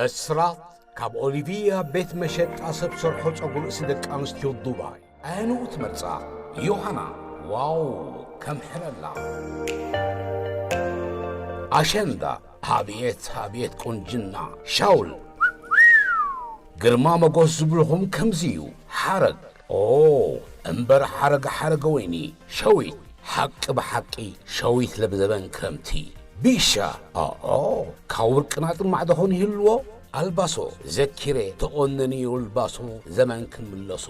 እስራት ካብ ኦሊቪያ ቤት መሸጣ ሰብ ሰርሖ ጸጉሪ ርእሲ ደቂ ኣንስትዮ ዱባይ። ኣየንኡ ትመርጻ? ዮሃና። ዋው፣ ከም ሕለላ። ኣሸንዳ። ኣብየት፣ ኣብየት ቁንጅና። ሻውል። ግርማ መጎስ ዝብልኹም ከምዚ እዩ። ሓረግ። ኦ፣ እምበር ሓረግ ሓረገ ወይኒ። ሸዊት። ሓቂ ብሓቂ ሸዊት ለብዘበን ክረምቲ። ቢሻ። ኦኦ፣ ካብ ውርቂ ናጥማዕ ደኾን ይህልዎ? ኣልባሶ። ዘኪረ ተቆነኒ ኣልባሶ ዘመን ክንምለሶ።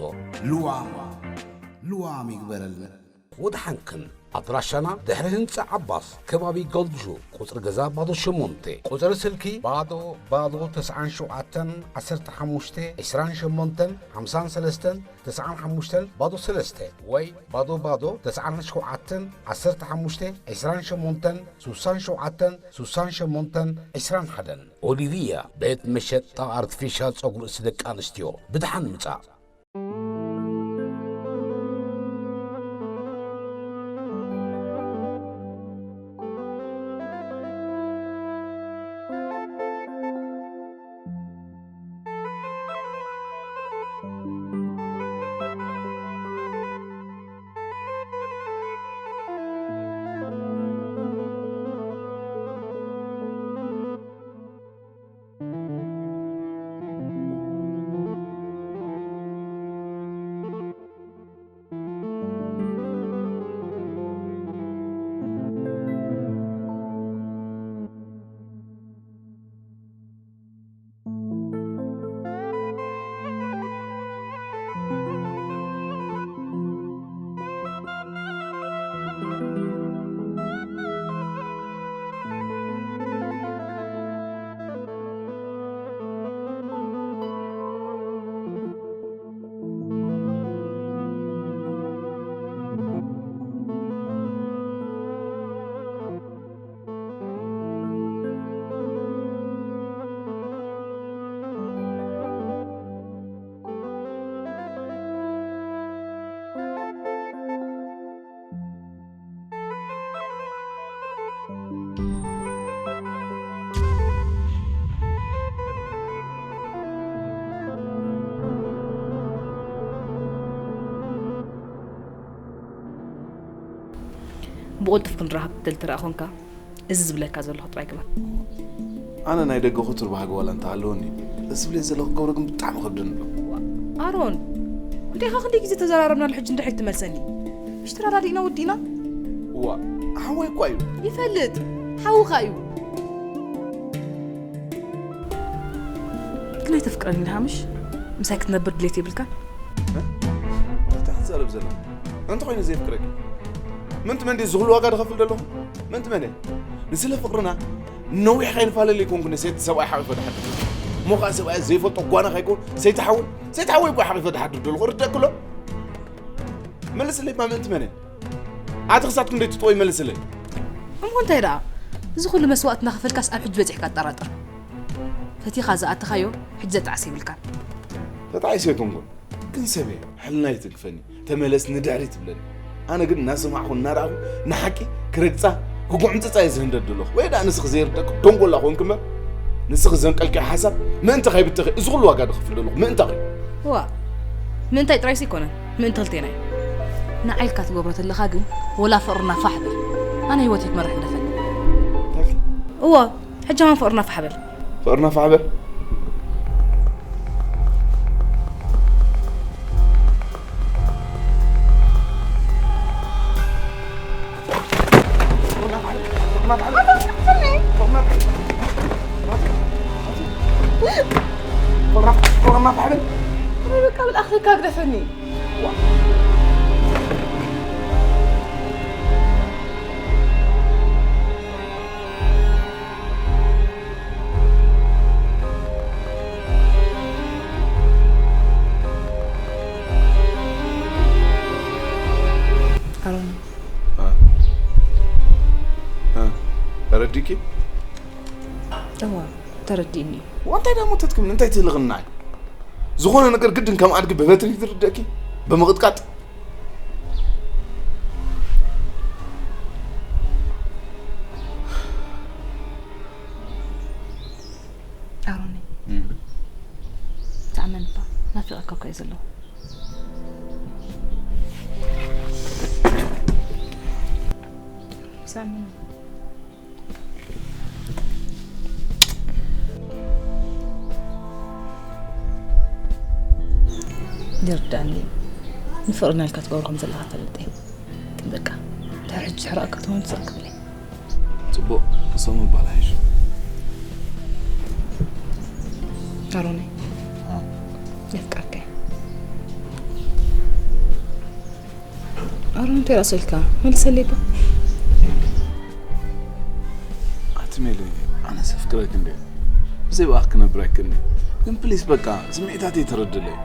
ልዋም፣ ልዋም ይግበረልና። ወድሓንክን። ኣድራሻና ድሕሪ ህንጻ ዓባስ፣ ከባቢ ጎልድ ሹ፣ ቁጽሪ ገዛ ባዶ ሸሞንተ፣ ቁጽሪ ስልኪ ባዶ ባዶ ተስዓን ሸውዓተን ዓሰርተ ሓሙሽተ ዒስራን ሸሞንተን ሓምሳን ሰለስተን ተስዓን ሓሙሽተን ባዶ ሰለስተ ወይ ባዶ ባዶ ተስዓን ሸውዓተን ዓሰርተ ሓሙሽተ ዒስራን ሸሞንተን ሱሳን ሸውዓተን ሱሳን ሸሞንተን ዒስራን ሓደን። ኦሊቪያ ቤት መሸጣ ኣርቲፊሻል ጸጉሪ ርእሲ ደቂ ኣንስትዮ። ብድሓን ምጻእ። ብቕልጡፍ ክንራኸብ ትደሊ እንተ ደኣ ኾንካ፣ እዚ ዝብለካ ዘለኹ ጥራይ ግበር። ኣነ ናይ ደገ ክቱር ባህጊ ዋላ እንተሃለወኒ፣ እዚ ዝብለዮ ዘለኹ ክገብሮ ግን ብጣዕሚ ከብደኒ ኣሎ። ኣሮን፣ እንዴኻ ክንደይ ግዜ ተዘራረብናሉ፣ ሕጂ እንድሕር ትመልሰኒ? ምሽ ተረዳዲእና ወዲእና? እዋ፣ ሓወይ እኳ እዩ። ይፈልጥ፣ ሓውኻ እዩ። ግን ኣይተፍቅረኒ ኢኻ ምሽ? ምሳይ ክትነብር ድሌት የብልካን? እ? እንታይ ክትዛረብ ዘላ? እንተ ኾይኑ ዘየፍቅረኪ? ምንቲ መን ድዩ እዚ ኩሉ ዋጋ ዝኸፍል ዘለኹ? ምንቲ መን እየ? ንስለ ፍቕርና ነዊሕ ከይንፋለል ኣይኮንኩን ሰይቲ ሰብኣይ ሓቒፈ ድሓድር። እሞ ኸዓ ሰብኣይ ዘይፈልጦ ጓና ከይኮን ሰይቲ ሓወይ፣ ሰይቲ ሓወይ እኮ ሓቒፈ ድሓድር ዘለኹ። ርደእክሎ? መልስለይ እባ ምንቲ መን እየ? ኣቲ ክሳብ ክንደይ ትጥወይ መልስለይ? እሞ እንታይ ደኣ? እዚ ኩሉ መስዋእቲ እናኸፈልካስ ኣብ ሕጂ በጺሕካ ኣጠራጥር። ፈቲኻ ዝኣተኻዮ ሕጂ ዘጣዕስ የብልካን። ተጣዒሰ ኣይኮንኩን። ግን ሰበይ፣ ሕልና ይትንክፈኒ። ተመለስ ንድሕሪት ትብለኒ። ኣነ ግን እናሰማዕኹ እናረኣኹ ንሓቂ ክረግጻ ክጉዕምጽጻ እየ ዝህንደድ ዘለኹ። ወይ ደኣ ንስኺ ዘይርደእኪ ደንጎላ ኮንኪ እምበር፣ ንስኺ ዘንቀልክዮ ሓሳብ ምእንቲ ከይብተኺ እዚ ኩሉ ዋጋ ዝኸፍል ዘለኹ ምእንታኺ። እዋ፣ ምእንታይ ጥራይሲ ኣይኮነን፣ ምእንቲ ክልቴና እዩ። ንዓይ ኢልካ ትገብሮ ተለኻ ግን ወላ ፍቕርና ፋሕ በል። ኣነ ህይወተይ ክመርሕ ግደፈኒ። እዋ፣ ሕጂ ኸማን ፍቕርና ፋሕ በል። ፍቕርና ፋሕ በል። ፍቕርና ፋሕ በል። ፍቕርና ፋሕ በል። በቃ ብልኣኽልካ ግደፈኒ። ኣሮን። እ። እ። ተረዲእኪ? እዋ፣ ተረዲእኒ። ዋንታይ ደኣ ሞተትክም? እንታይ ትህልኽናይ? ዝኾነ ነገር ግድን ከም ኣድጊ ብበትሪ ትርደእኪ? ብምቕጥቃጥ? ኣሮኒ፣ ዘለዉ። ሳሚ፣ ይርዳኒ። ንፍቕርና ኢልካ ትገብሮ ከም ዘለኻ ፈልጥ እየ። ግን በቃ፣ ድሕሪ ሕጂ ሕራቕ ክትኸውን ትስቕ ክብል እየ። ጽቡቕ፣ እሶም ምባል ኣይሽ። ኣሮነይ፣ የፍቅረካ እየ። ኣሮን፣ እንታይ ራእሶ ኢልካ? መልሰለይ እባ። ኣቲ ሜለ፣ ኣነ ሰፍቅረክ እንደ ብዘይ ብኣኽ ክነብር ኣይክእልን። ግን ፕሊስ በቃ ስምዒታተይ ተረድለይ።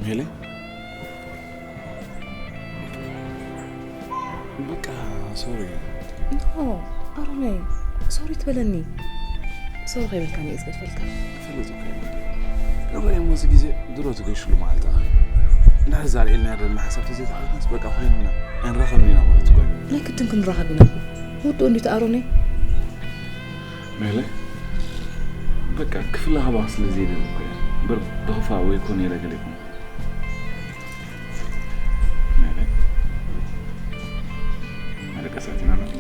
ሜለ? በቃ ሶሪ። ኖ፣ ኣሮነይ፣ ሶሪ ትበለኒ። ሶሪ ከይበልካኒ እየ ዝገድፈልካ። ይፈልጥ እኮ እየ። ግን ራእይ እሞ እዚ ግዜ ድሮ ትገሽሉ መዓልቲ ኣኸ። እንዳር ዛር ኢልና ደልና ሓሳብ ተዘይተዓወትናስ በቃ ኮይንና ኣይንራኸብን ኢና ማለት እኮ እዩ። ናይ ግድን ክንራኸብ ኢና። ውድኡ እንዲት ኣሮነይ። ሜለ፣ በቃ ክፍለ ኻባኽ ስለ ዘይደሊ እኮ እየ። እምበር ብኽፋእ ወይ ኮነ ኢለ ገለ ይኹን። ሜለ፣ መደቀሲ ኣቲና ኣለና።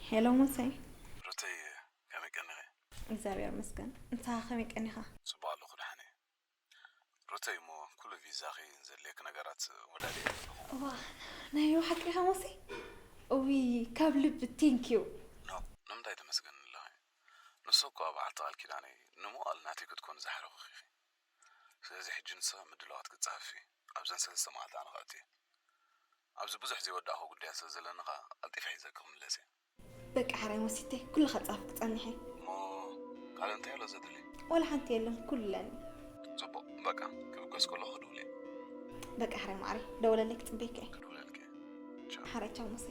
ሄሎ ሙሴ። ሩተይ፣ ከመይ ቀኒኺ? እግዚኣብሔር ይመስገን። ንስኻ ከመይ ቀኒኻ? ጽቡቕ ኣለኹ፣ ደሓን እየ። ሩተይ፣ እሞ ኩሉ ቪዛኺ ዘድልየኪ ነገራት ወዳድየ ኣለኹ። እዋ፣ ናይ ብሓቂ ኢኻ ሙሴ? እውይ፣ ካብ ልቢ ቴንኪዩ። ኖ፣ ንምንታይ ተመስገኒ ኣለኺ? ንሱ እኮ በዓልቲ ቃል ኪዳነይ፣ ንመዋእል ናተይ ክትኮኒ ዝሓረኹኺ ኢኺ። ስለዚ ሕጂ ንስኺ ምድላዋት ክትጻፍፊ ኣብዘን ሰለስተ መዓልቲ ኣነ ክኣቱ እየ። ኣብዚ ብዙሕ ዘይወዳእኹ ጉዳያት ስለ ዘለኒ ኸኣ ቀልጢፈ ሒዘኪ ክምለስ እየ። በቃ ሕራይ ሞሲተይ፣ ኩሉ ከጻፍፍ ክጸንሕ እየ። እሞ ካልእ እንታይ ኣሎ ዘድሊ? ዋላ ሓንቲ የለን፣ ኩሉ ኣለኒ። ጽቡቕ፣ በቃ ክብገስ ከለኹ ክድውል እየ። በቃ ሕራይ ማዕረይ፣ ደውለለይ፣ ክጽበየካ እየ። ክድውለልኪ እየ። ቻው። ሕራይ ቻው ሞሲ።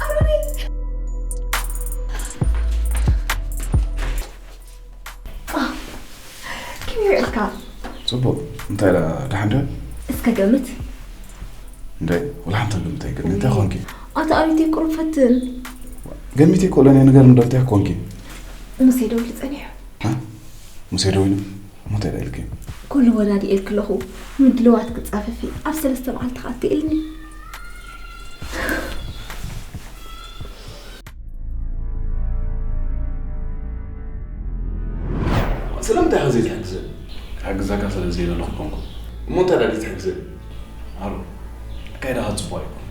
ከመይ ውዕልካ? ጽቡቕ። እንታይ ደኣ፣ ደሓን ዶ? እስከ ገምት። እንደ ወላ ሓንቲ ግምት ኣይገድልን። እንታይ ኮንኪ? ኣታ ኣሪተይ ቁሩብ ፈትን። ገሚተ እኮ ለኔ ነገር እንደ እንታይ ኮንኪ? ሙሴ ደዊሉ ጸኒሑ። ሃ? ሙሴ ደዊሉ? እሞ እንታይ ደኣ ኢልኪ? ኩሉ ወዳዲኤልኪ ኣለኹ። ምድልዋት ክጻፈፊ ኣብ ሰለስተ መዓልቲ ከኣ ትእልኒ። ስለምንታይ ኢኻ ዘይትሕግዘኒ? ክሕግዘካ ስለ ዘይደለኹ ኣይኮንኩን። እሞ እንታይ ደኣ ዘይትሕግዘኒ? ኣሮ፣ ኣካይዳኻ ጽቡቕ ኣይኮነን።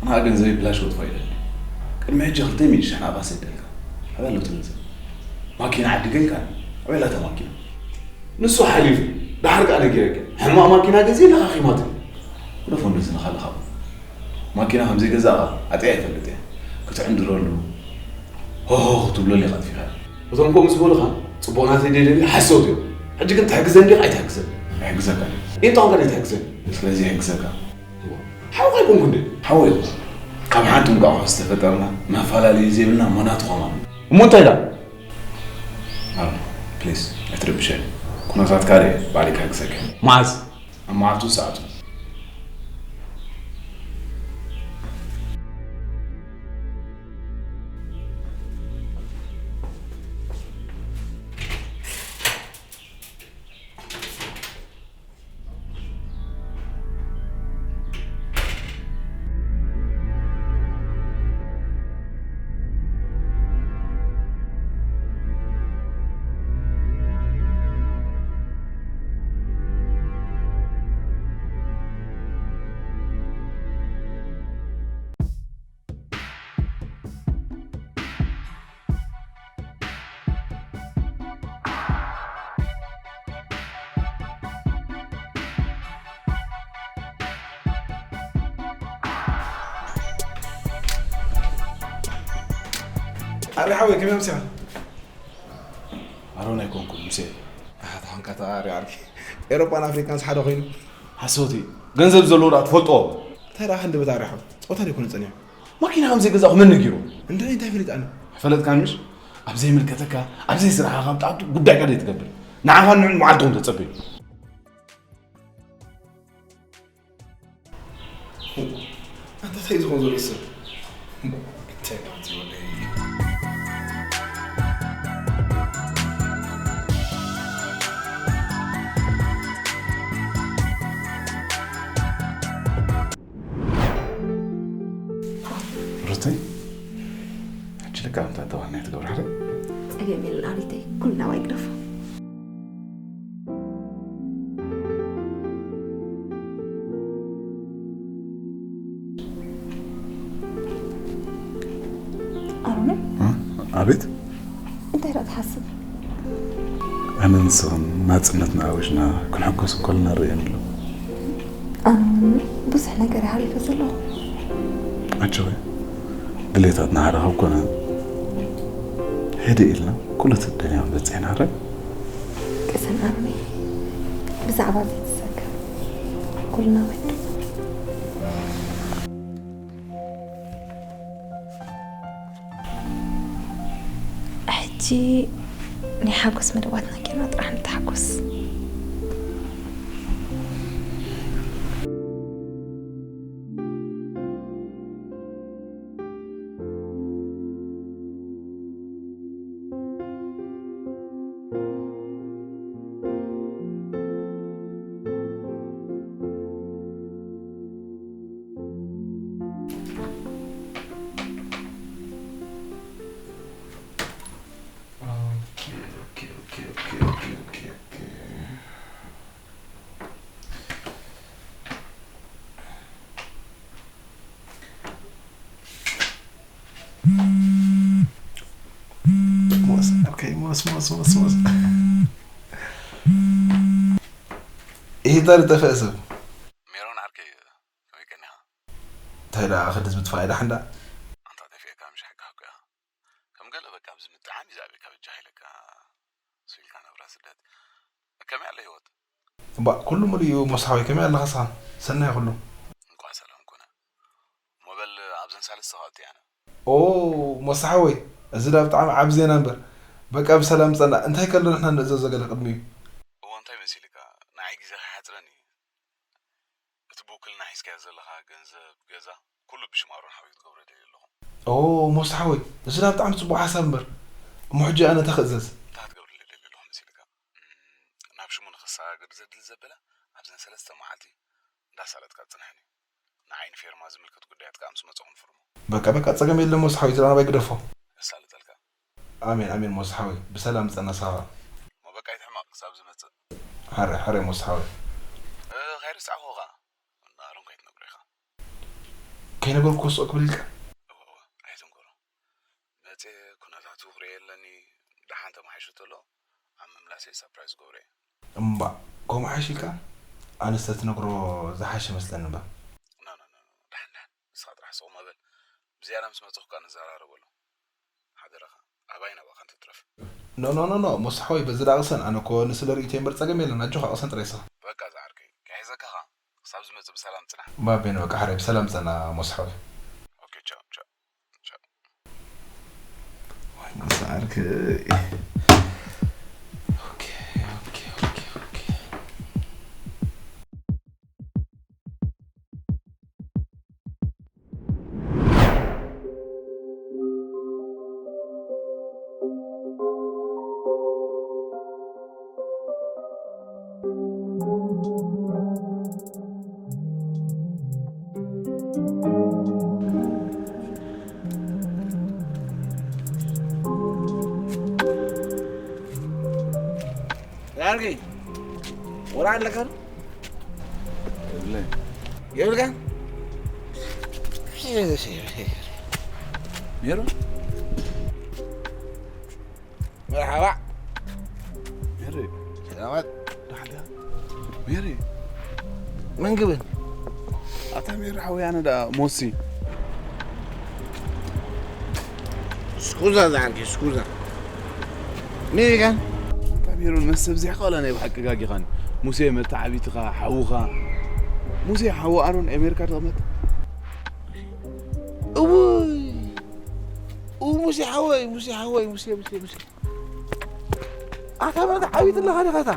ኣነ ገንዘበይ ብላሽ ወጥፎ ኣይደልን። ቅድሚ ሕጂ ክልተ ሚእቲ ሽሕ ናብኣ ሰደልካ። ኣበይ ኣሎ እቲ ገንዘብ? ማኪና ዓዲገልካ። ኣበይ ኣላ እታ ማኪና? ንሱ ሓሊፉ፣ ደሓር ከኣ ነጊረኪ። ሕማቕ ማኪና ገዚአ ለኻኺማትኒ። ግደፎ እንደዚ ንኻልኻ። ማኪና ከም ዘይገዛእኻ ኣጥያ ይፈልጥ እየ። ክትዕንድረሉ፣ ሆሆ ክትብለሉ ኢኻ ኣጥፊኻ። እቶም ከምኡ ዝበሉኻ ጽቡቕ ናተይ ደይደልዩ ሓሰውቲ እዮም። ሕጂ ግን ትሕግዘኒ ዲኻ ኣይትሕግዘኒ? ኣይሕግዘካን እየ። እንታይ ኾንካ ዘይትሕግዘኒ? ስለዚ ይሕግዘካ። ሓውኻ ኣይኮንኩን ድየ? ሓወይ፣ ካብ ሓንቲ እንቋቑሖ ዝተፈጠርና፣ መፈላለዪ ዘይብልና እሞ ናትኻ ማለት እዩ። እሞ እንታይ ደኣ? ኣሮ፣ ፕሊዝ፣ ኣይትረብሸኒ። ኩነታትካ ርኤ፣ ባዕለይ ክሕግዘካ እየ። መዓዝ? ኣብ መዓልቱን ሰዓቱን። ኣሪ ሓወይ፣ ከመይ ኣምሲኻ? ኣሮን ኣይኮንኩን፣ ሙሴ። ኣታ ኾንካ ተቓሪ ዓርኪ። ኤሮጳን ኣፍሪቃን ሓደ ኮይኑ። ሓሶት እዩ። ገንዘብ ዘለዎ ደኣ ትፈልጦ። እንታይ ደኣ ክንዲ በታ ኣሪ ሓወይ? ጾታ ደይኮነ ጸኒሑ። ማኪና ከም ዘይገዛእኩ መን ነጊሩ? እንድዒ እንታይ ፈሊጥ ኣነ? ፈለጥካ ምሽ? ኣብ ዘይምልከተካ፣ ኣብ ዘይስራሕኻ ብጣዕቱ ጉዳይካ ደይትገብር። ንዓኻን ንዕን መዓልትኹም ተጸበዩ። ኣንታ እንታይ እዩ ዝኾን ዘሎ ሰብ? እንታይ ማለት እዩ ወደይ? ሩተይ፣ ሕጂ ልክዕ ከምታ እተዋህልናዮ ትገብሪ ሓደ? ጸገም የለን ኣሪተይ፣ ኩሉ ናባይ ግደፎ። ኣሮነ? እ? ኣቤት። እንታይ ደኣ ትሓስብ? ኣነ ንስኽን ናጽነትና ኣዊጅና ክንሕጎስ እንከለና ርእ የብሉ። ኣነ እውን ብዙሕ ነገር እየ ሓሊፈ ዘለኹ። ኣጆኺ፣ ድሌታትና ሓደ ካብ ኮነ፣ ህድእ ኢልና ኩሉ እቲ ደልናዮ በጺሕና ርእ። ቅሰን ኣሮነይ፣ ብዛዕባ ዘይትሰከፍ ኩልና ወዲ። ሕጂ ናይ ሓጎስ መደባትና ጌርና ጥራሕ ንተሓጎስ። ሞስ፣ ኦኬ፣ ሞስ፣ ሞስ፣ ሞስ፣ ሞስ። ይሄ ታሪክ ጠፍአ ሰብ። ሜሮን ዓርከይ፣ ከመይ ቀኒኻ? እንታይ ደኣ ክድዝ ብትፋይ ደሓን ደኣ? ኣንታ ጠፊእካ ምሽ ሕጋኻ እኮ ኢኻ። ከም ገለ በቃ ኣብዚ ምጥዓም እዩ ዝኣበካ በጃኻ ኢለካ። ስኢልካ ናብራ ስደት። ከመይ ኣላ ህይወት? እምባእ፣ ኩሉ ሙሉእ እዩ ሞስሓወይ፣ ከመይ ኣለኻ ስኻ? ሰናይ ኩሉ? እንቋዕ ሰላም ኮነ። እሞ በል ኣብዘን ሳልስቲ ኸኣ እትያነ። ኦ፣ ሞስሓወይ፣ እዚ ደኣ ብጣዕሚ ዓቢ ዜና እምበር። በቃ ብሰላም ምጻና። እንታይ ከሎ ንሕና ንእዘዞ ገለ ቅድሚኡ? እዎ፣ እንታይ መሲልካ? ንዓይ ግዜኻ ይሓጽረኒ። እቲ ብውክልና ሒዝካዮ ዘለኻ ገንዘብ፣ ገዛ፣ ኩሉ ብሽም ኣሮን ሓወይ ክትገብሮ ደልየ ኣለኹ። ኦ፣ ሞስሓወይ፣ እዚ ደኣ ብጣዕሚ ጽቡቕ ሓሳብ እምበር። እሞ ሕጂ ኣነ እንታይ ክእዘዝ? እንታይ ክትገብረለይ ደልየ ኣለኹ መሲልካ? እም፣ ናብ ሽሙ ንኸሰጋግር ዘድሊ ዘበለ ኣብዘን ሰለስተ መዓልቲ እንዳሳለጥካ ጽንሐኒ። ንዓይ ንፌርማ ዝምልከት ጉዳያት ከኣ ምስ መጸኹ ንፍርሞ። በቃ፣ በቃ፣ ጸገም የለን ሞስሓወይ፣ እዚ ደኣ ናባይ ግደፎ። የሳልጠልካ። ኣሜን፣ ኣሜን ሞስሓወይ፣ ብሰላም ምጻና ስኻ። እሞ በቃ ኣይትሕመቕ፣ ክሳብ ዝመጽእ። ሓራይ፣ ሓራይ ሞስሓወይ። እ፣ ከይረሳዕኹኻ፣ ንኣሮን ከይትነግሮ ኢኻ። ከይነገርኩ ክወስኦ ክብል ኢልካ? እወ፣ እወ፣ ኣይትንገሮ። መጽየ ኩነታቱ ክርእየ ኣለኒ፣ ደሓን ተማሒሹ ተሎ ኣብ ምምላሰይ ሳፕራይዝ ክገብሮ እየ። እምባእ፣ ከምኡ ሓይሽ ኢልካ? ኣነስ ተትነግሮ ዝሓሸ መስለኒ እምበር። ኖ፣ ኖ፣ ኖ፣ ኖ፣ ደሓን፣ ደሓን። ንስኻ ጥራሕ ስቕ እሞ በል። ብዝያዳ ምስ መጸኹ ከኣ ንዘራረበሉ። ሓደራኻ፣ ኣባይ ናባኻ እንትትረፍ። ኖ፣ ኖ፣ ኖ፣ ኖ፣ ሞሳ ሓወይ፣ በዚ ደኣ ቅሰን። ኣነ እኮ ንስለ ርእይቶይ እምበር ጸገም የለን። ኣጆኻ ቅሰን ጥራይ ንስኻ። በቃ ዝዓርከይ፣ ከይሕዘካ ኸኣ። ክሳብ ዝመጽእ ብሰላም ጽናሕ። ባቤ፣ በቃ ሓራይ ብሰላም ጽና ሞሳ ሓወይ። ኦኬ፣ ቻው፣ ቻው፣ ቻው። ዋይ፣ ሞሳ ዓርከይ። ኦኬ፣ ኦኬ፣ ኦኬ፣ ኦኬ። ያርጊ ወራ ኣለካ የብለይ። የብልካ? ሜሮ? መርሓባ። ሜሪ። ሰላማት። ደሓን ዲኻ? ሜሪ። መን ግብን? ኣታ ሜሪ ሓወይ፣ ኣነ ደኣ ሞሲ። እሱ ስኩዛ ዝዓርከይ፣ ስኩዛ። ሜሪካን? ኣታ ሜሮን፣ መሰብ ዘይሓዋላ ናይ ብሓቂ ጋጊኻኒ። ሙሴ መተዓቢትኻ፣ ሓውኻ። ሙሴ ሓው ኣሮን ኣሜሪካ ተቐመጥ። እውይ! እው ሙሴ ሓወይ፣ ሙሴ ሓወይ፣ ሙሴ፣ ሙሴ፣ ሙሴ። ኣታ መተዓቢት ኣለኻ ዲኻ ኣታ?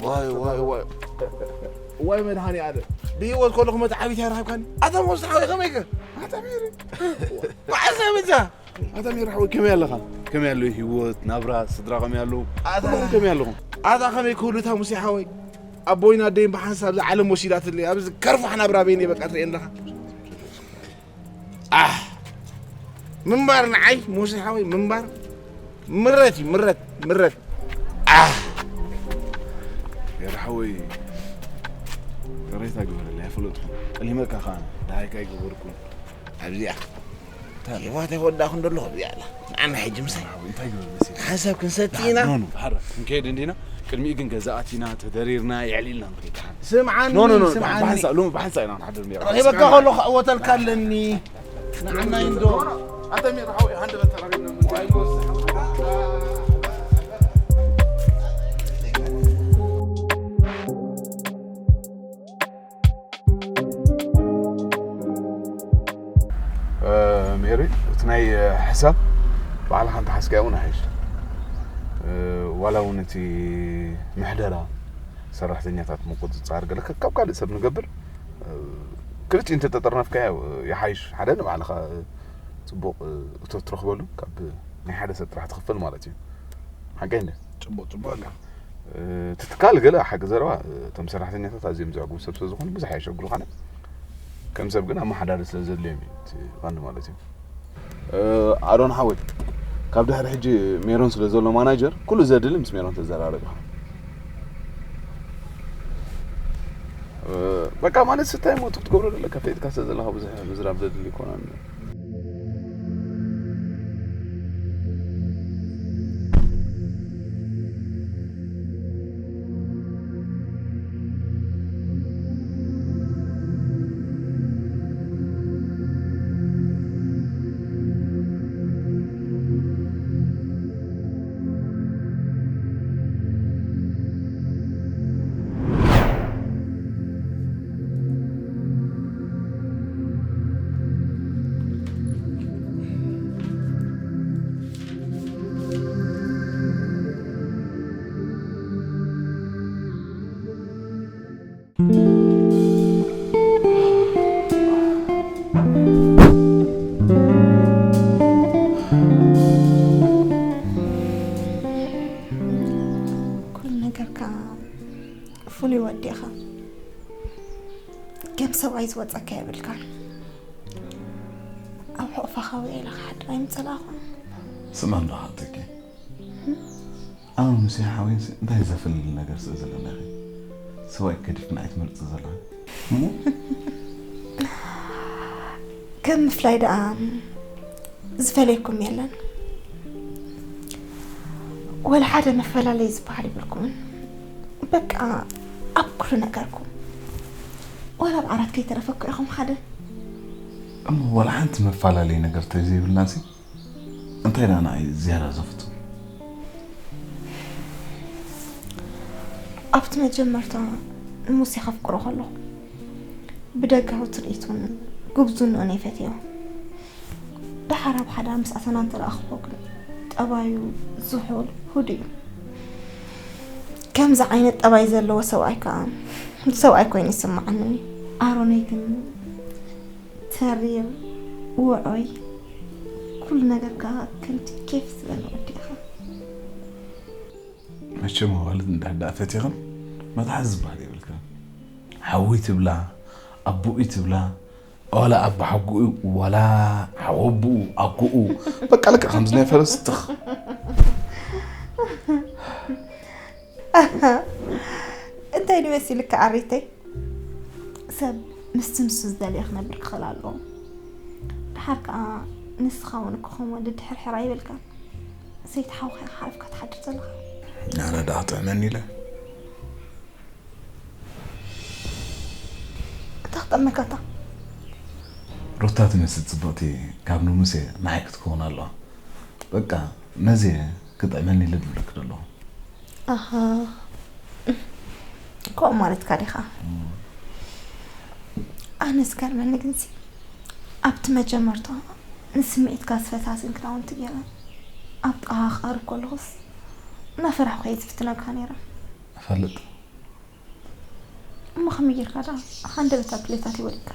ዋይ፣ ዋይ፣ ዋይ። ዋይ መድሃኒ ኣለ። ብህይወት ከለኹ መተዓቢት ኣይረኸብካኒ። ኣታ ሙሴ ሓወይ ከመይከ? ኣታ ሜሪ። ዋዓሳ መጃ። ኣታ ሜሪ ሓወይ ከመይ ኣለኻ? ከመይ ኣሎ ህይወት፣ ናብራ፣ ስድራ ከመይ ኣለዉ? ኣታ ኩልኹም ከመይ ኣለኹም? ኣታ ከመይ ክህሉ እታ ሙሴ ሓወይ? ኣቦይን ኣደይን ብሓንሳብ እዛ ዓለም ወሲዳትለይ። ኣብዚ ከርፋሕ ናብራ በይነይ በቃ ትርእየኒ ኣለኻ። ኣህ! ምንባር ንዓይ ሙሴ ሓወይ ምንባር ምረት እዩ፣ ምረት፣ ምረት። ኣህ! ሜሪ ሓወይ ይቕሬታ ግበረለይ፣ ኣይፈለጥኩን። ጠሊመካ ከኣ ደሃይካ ኣይገበርኩን። ኣብዚኣ ሂወት ኣይወዳእኩን ዘለኹ ኣብዚኣ ኣላ። ንዓና ሕጂ ምሳይ ሓሳብ ክንሰቲ ኢና። ኖ፣ ኖ፣ ሓራ ክንከይድ እንዲና። ቅድሚኡ ግን ገዛ ኣቲና፣ ተደሪርና፣ የዕሊልና ንኸይድ። ስምዓኒ፣ ኖ፣ ኖ፣ ኖ፣ ስምዓኒ። ብሓንሳእ፣ ሎሚ ብሓንሳእ ኢና ክንሓድር ነይርና። ረኺበካ ከለኹ ክዕወተልካ ኣለኒ። ንዓና ኢንዶ። ኣታ ሜሪ ሓወይ፣ ሃንደበት ተራኺብና። እ፣ ሜሪ፣ እቲ ናይ ሕሳብ ባዕልኻ እንተሓዝካዮ እውን ይሓይሽ። እ፣ ዋላ እውን እቲ ምሕደራ ሰራሕተኛታት ምቁጽጻር ገለ ከ-፣ ካብ ካልእ ሰብ ንገብር፣ እ፣ ክልቲኡ እንተተጠርነፍካዮ ይሓይሽ። ሓደ ንባዕልኻ ጽቡቕ፣ እ፣ እቶት ትረኽበሉ፣ ካብ ናይ ሓደ ሰብ ጥራሕ ትኽፈል ማለት እዩ። ሓቀይ እንደ? ጽቡቕ፣ ጽቡቕ ኣላ። እ፣ እቲ ትካል ገለ ሓቂ ዘረባ፣ እ፣ እቶም ሰራሕተኛታት ኣዝዮም ዘዕግቡ ሰብ ስለ ዝኾኑ ብዙሕ ኣየሸግሩኻን። ከም ሰብ ግን ኣመሓዳሪ ስለ ዘድልዮም እዩ እቲ ቀንዲ ማለት እዩ። እ፣ ኣሮን ሓወይ፣ ካብ ድሕሪ ሕጂ ሜሮን ስለ ዘሎ ማናጀር፣ ኩሉ ዘድሊ ምስ ሜሮን ተዘራረብ ኢኻ። እ፣ በቃ ማለት ስታይ ሞቱ ክትገብሮ ዘለካ ፈይጥካ ስለ ዘለኻ ብዙሕ ምዝራብ ዘድሊ ኣይኮነን። ኩሉ ነገርካ ፍሉይ ወዲ ኢኻ። ከም ሰብኣይ ዝወጸካ የብልካን። ኣብ ሕቑፋ ከውየ ኢለ ክሓድር ኣይምጸላእኹን። ስማ እንዶ ሓተኪ። ኣነ ሙሴ ሓወይንሲ እንታይ ዘፍልል ነገር ስለ ዘለና ኢኺ ሰብኣይ ገዲፍክን ኣይትመርጺ ዘለኺ? እሞ ከም ምፍላይ ደኣ ዝፈለየኩም የለን። ወላ ሓደ መፈላለዪ ዝበሃል የብልኩምን። በቃ ኣብ ኩሉ ነገርኩም። ወላ ኣብ ዓራት ከይተረፈ እኮ ኢኹም ሓደ። እሞ ወላ ሓንቲ መፈላለዪ ነገር ተዘይብልናሲ እንታይ ደኣ ንዓይ ዝያዳ ዘፍቱ? ኣብቲ መጀመርታ ንሙሴ ከፍቅሮ ከለኹ ብደጋዊ ትርኢቱን ጉብዝንኡን እየ ፈትዮ። ደሓር ኣብ ሓዳር ምስ ኣተና እንተረኣኽቦ ግን ጠባዩ ዝሑል፣ ህዱእ እዩ። ከምዚ ዓይነት ጠባይ ዘለዎ ሰብኣይ ከኣ ሰብኣይ ኮይኑ ይስምዓኒ። ኣሮነይ ግን ተሪር፣ ውዑይ፣ ኩሉ ነገርካ ከምቲ ኬፍ ዝበለ ወዲ ኢኻ። መቸም ኣዋልድ እንድሕር ደኣ ፈቲኽን መትሓዚ ዝበሃል የብልክን። ሓወይ ትብላ፣ ኣቦይ ትብላ፣ ዋላ ኣቦ ሓጎኡ፣ ዋላ ሓወቦኡ፣ ኣጎኡ፣ በቃ ልክዕ ከምዚ ናይ ፈረስ ትኽ። እንታይ ድዩ መሲልካ ኣሬተይ? ሰብ ምስቲ ንሱ ዝደልዮ ክነብር ክኽእል ኣለዎ። ደሓር ከኣ ንስኻ እውን እኮ ከም ወዲ ድሕርሕር ኣይበልካን። ሰይቲ ሓውካ ኢኻ ሓሊፍካ ትሓድር ዘለኻ። ኣነ ደኣ ጥዕመኒ ኢለ። እታ ክጠመካ እታ። ሩታ ትመስል ጽብቕቲ ካብ ንሙሴ ንዓይ ክትከውን ኣለዋ። በቃ ነዚ ክጥዕመኒ ኢለ ድብለኪ ዘለኹ። ኣሃ፣ ከምኡ ማለትካ ዲኻ? ኣነ ዝገርመኒ ግንሲ፣ ኣብቲ መጀመርታ ንስምዒትካ ዝፈታትን ክዳውንቲ ገይረ ኣብ ጥቓኻ ክቐርብ ከለኹስ እናፈራሕኩ እየ ዝፍትነካ ነይረ። እፈልጥ። እሞ ከመይ ጌርካ ደኣ ሃንደበት ኣብ ድሌታተይ ወዲቕካ?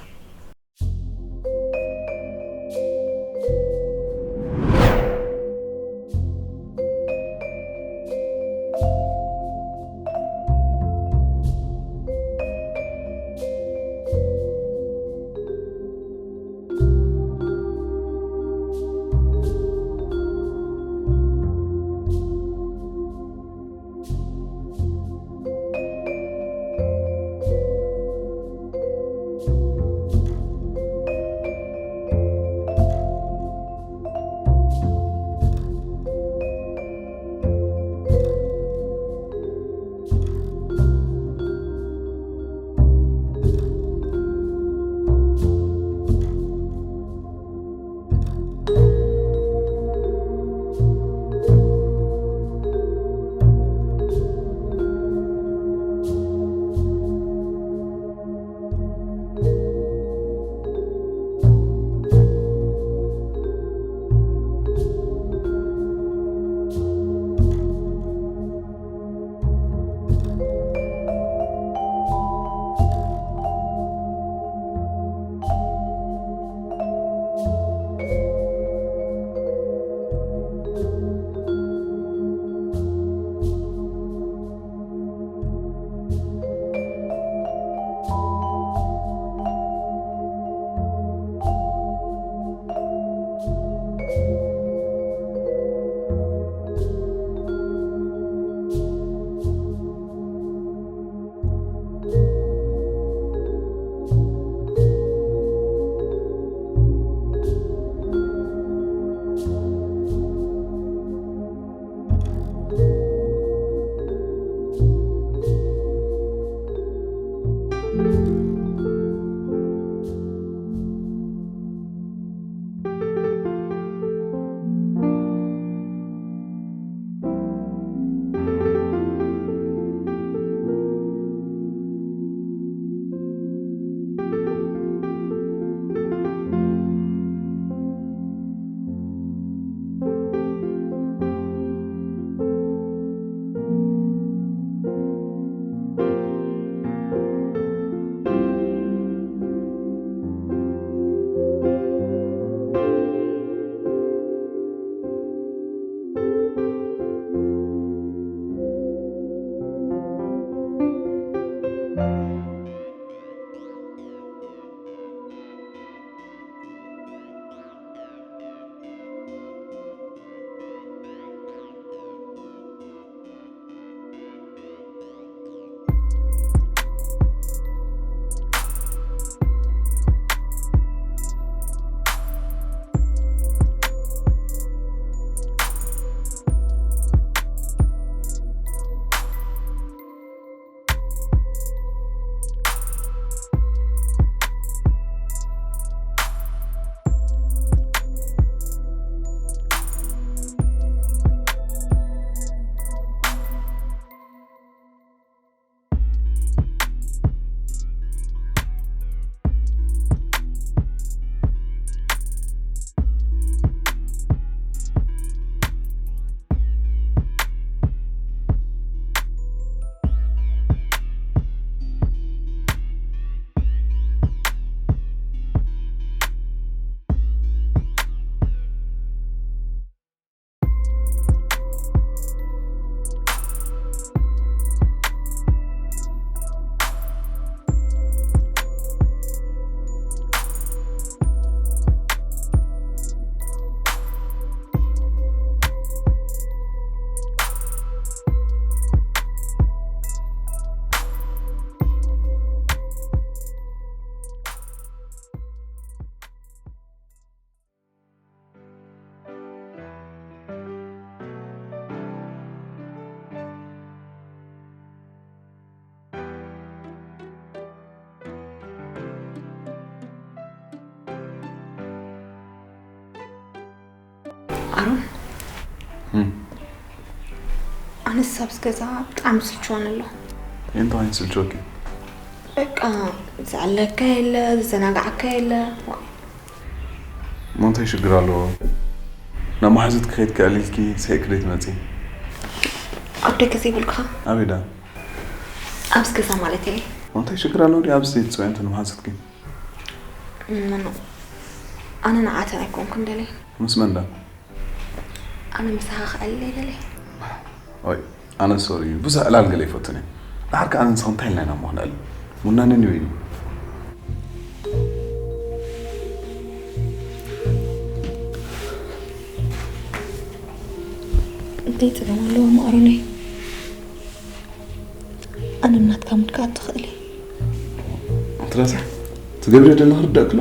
ኣሮን፣ እም። ኣነስ ኣብዚ ገዛ ብጣዕሚ ስልችወኒ ኣሎ። እንታይ ዓይነት ስልችወኪ? በቃ ዝዕለካ የለ፣ ዝዘናጋዓካ የለ። ማ እንታይ ሽግር ኣለዎ? ናብ መሓዙት ክኸይድ ክዕሊልኪ ስሒቅኪ ደይ ትመጺ? ኣብ ደገ ዘይብልካ ኣበይ ዳ? ኣብዚ ገዛ ማለት እየ። ማ እንታይ ሽግር ኣለዎ? ዲ ኣብዚ ዘይትጽውዒ እንተ ንመሓዙትኪ? ምኑ ኣነ ንዓተን ኣይኮንኩን ደለይ። ምስ መን ዳ? ኣነ ምሳኻ ክዕልል እየ ደለይ። ኦይ ኣነ ሶሪ ብዙሕ ዕላል ገለ ይፈቱን እየ። ድሓር ከኣ ኣነ ንስኻ እንታይ ኢልና ኢና እሞ ክንዕልል? ሙናንን ይበይኑ። እንታይ ጸገም ኣለዎ ማዕሮነይ? ኣነ ናትካ ምድካት ትኽእል እየ። ኣንቲ ረሳሕ ትገብርዮ ደለኻ ርዳእ ክሎ?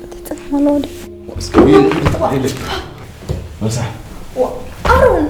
እንታይ ጸገም ኣለዎ ዶ? እስኪ ረሳሕ ኣሮን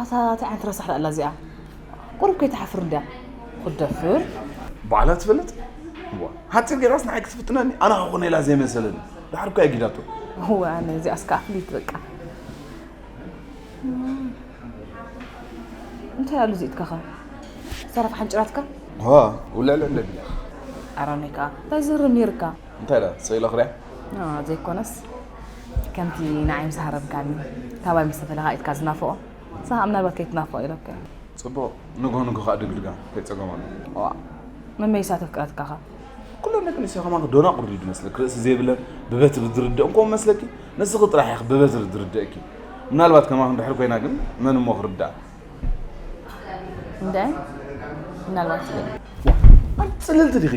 ኣታ እንታይ ዓይነት ረሳሕ ደኣ ኣላ እዚኣ? ቁሩብ ከይትሓፍር እንድያ። ክትደፍር? ባዕላ ትፈልጥ? እዋ፣ ሓጺር ገይራስ ንዓይ ክትፍትነኒ ኣና ክኾነ ኢላ ዘይመሰለኒ። ድሓር እኮ ኣጊዳቶ። እወ ኣነ እዚኣስ ከኣ ፍልይቲ በቃ። እንታይ ኣሉ እዚ ኢድካኸ? ዝተረፈ ሓንጭራትካ? ዋ፣ ውልዕልዕ እንደድያ። ኣራኒ ከኣ እንታይ ዝርም ነይርካ? እንታይ ኢላ? ሰኢላ ክሪያ? አ፣ ዘይኮነስ ከምቲ ንዓይ ምስ ሃረምካኒ ካባይ ምስ ተፈለኻ ኢድካ ዝናፍቖ ንስኻ ምናልባት ከይትናፍቖ ኢለካ። ጽቡቕ፣ ንግሆ ንግሆ ከኣ ድግድጋ ከይጸገም ኣሎ። ዋ፣ መመይሳ ተፍቅረትካኻ? ኩለን ደቂ ኣንስትዮ ከማኺ ዶናቑር ድዩ መስለኪ? ርእሲ ዘይብለን ብበትሪ ዝርደእ እንኮ መስለኪ? ንስኺ ጥራሕ ኢኺ ብበትሪ ዝርደእኪ። ምናልባት ከማኺ እንድሕር ኮይና ግን መን እሞ ክርዳእ? እንደ ምናልባት ኣንቲ ጽልልቲ ዲኺ?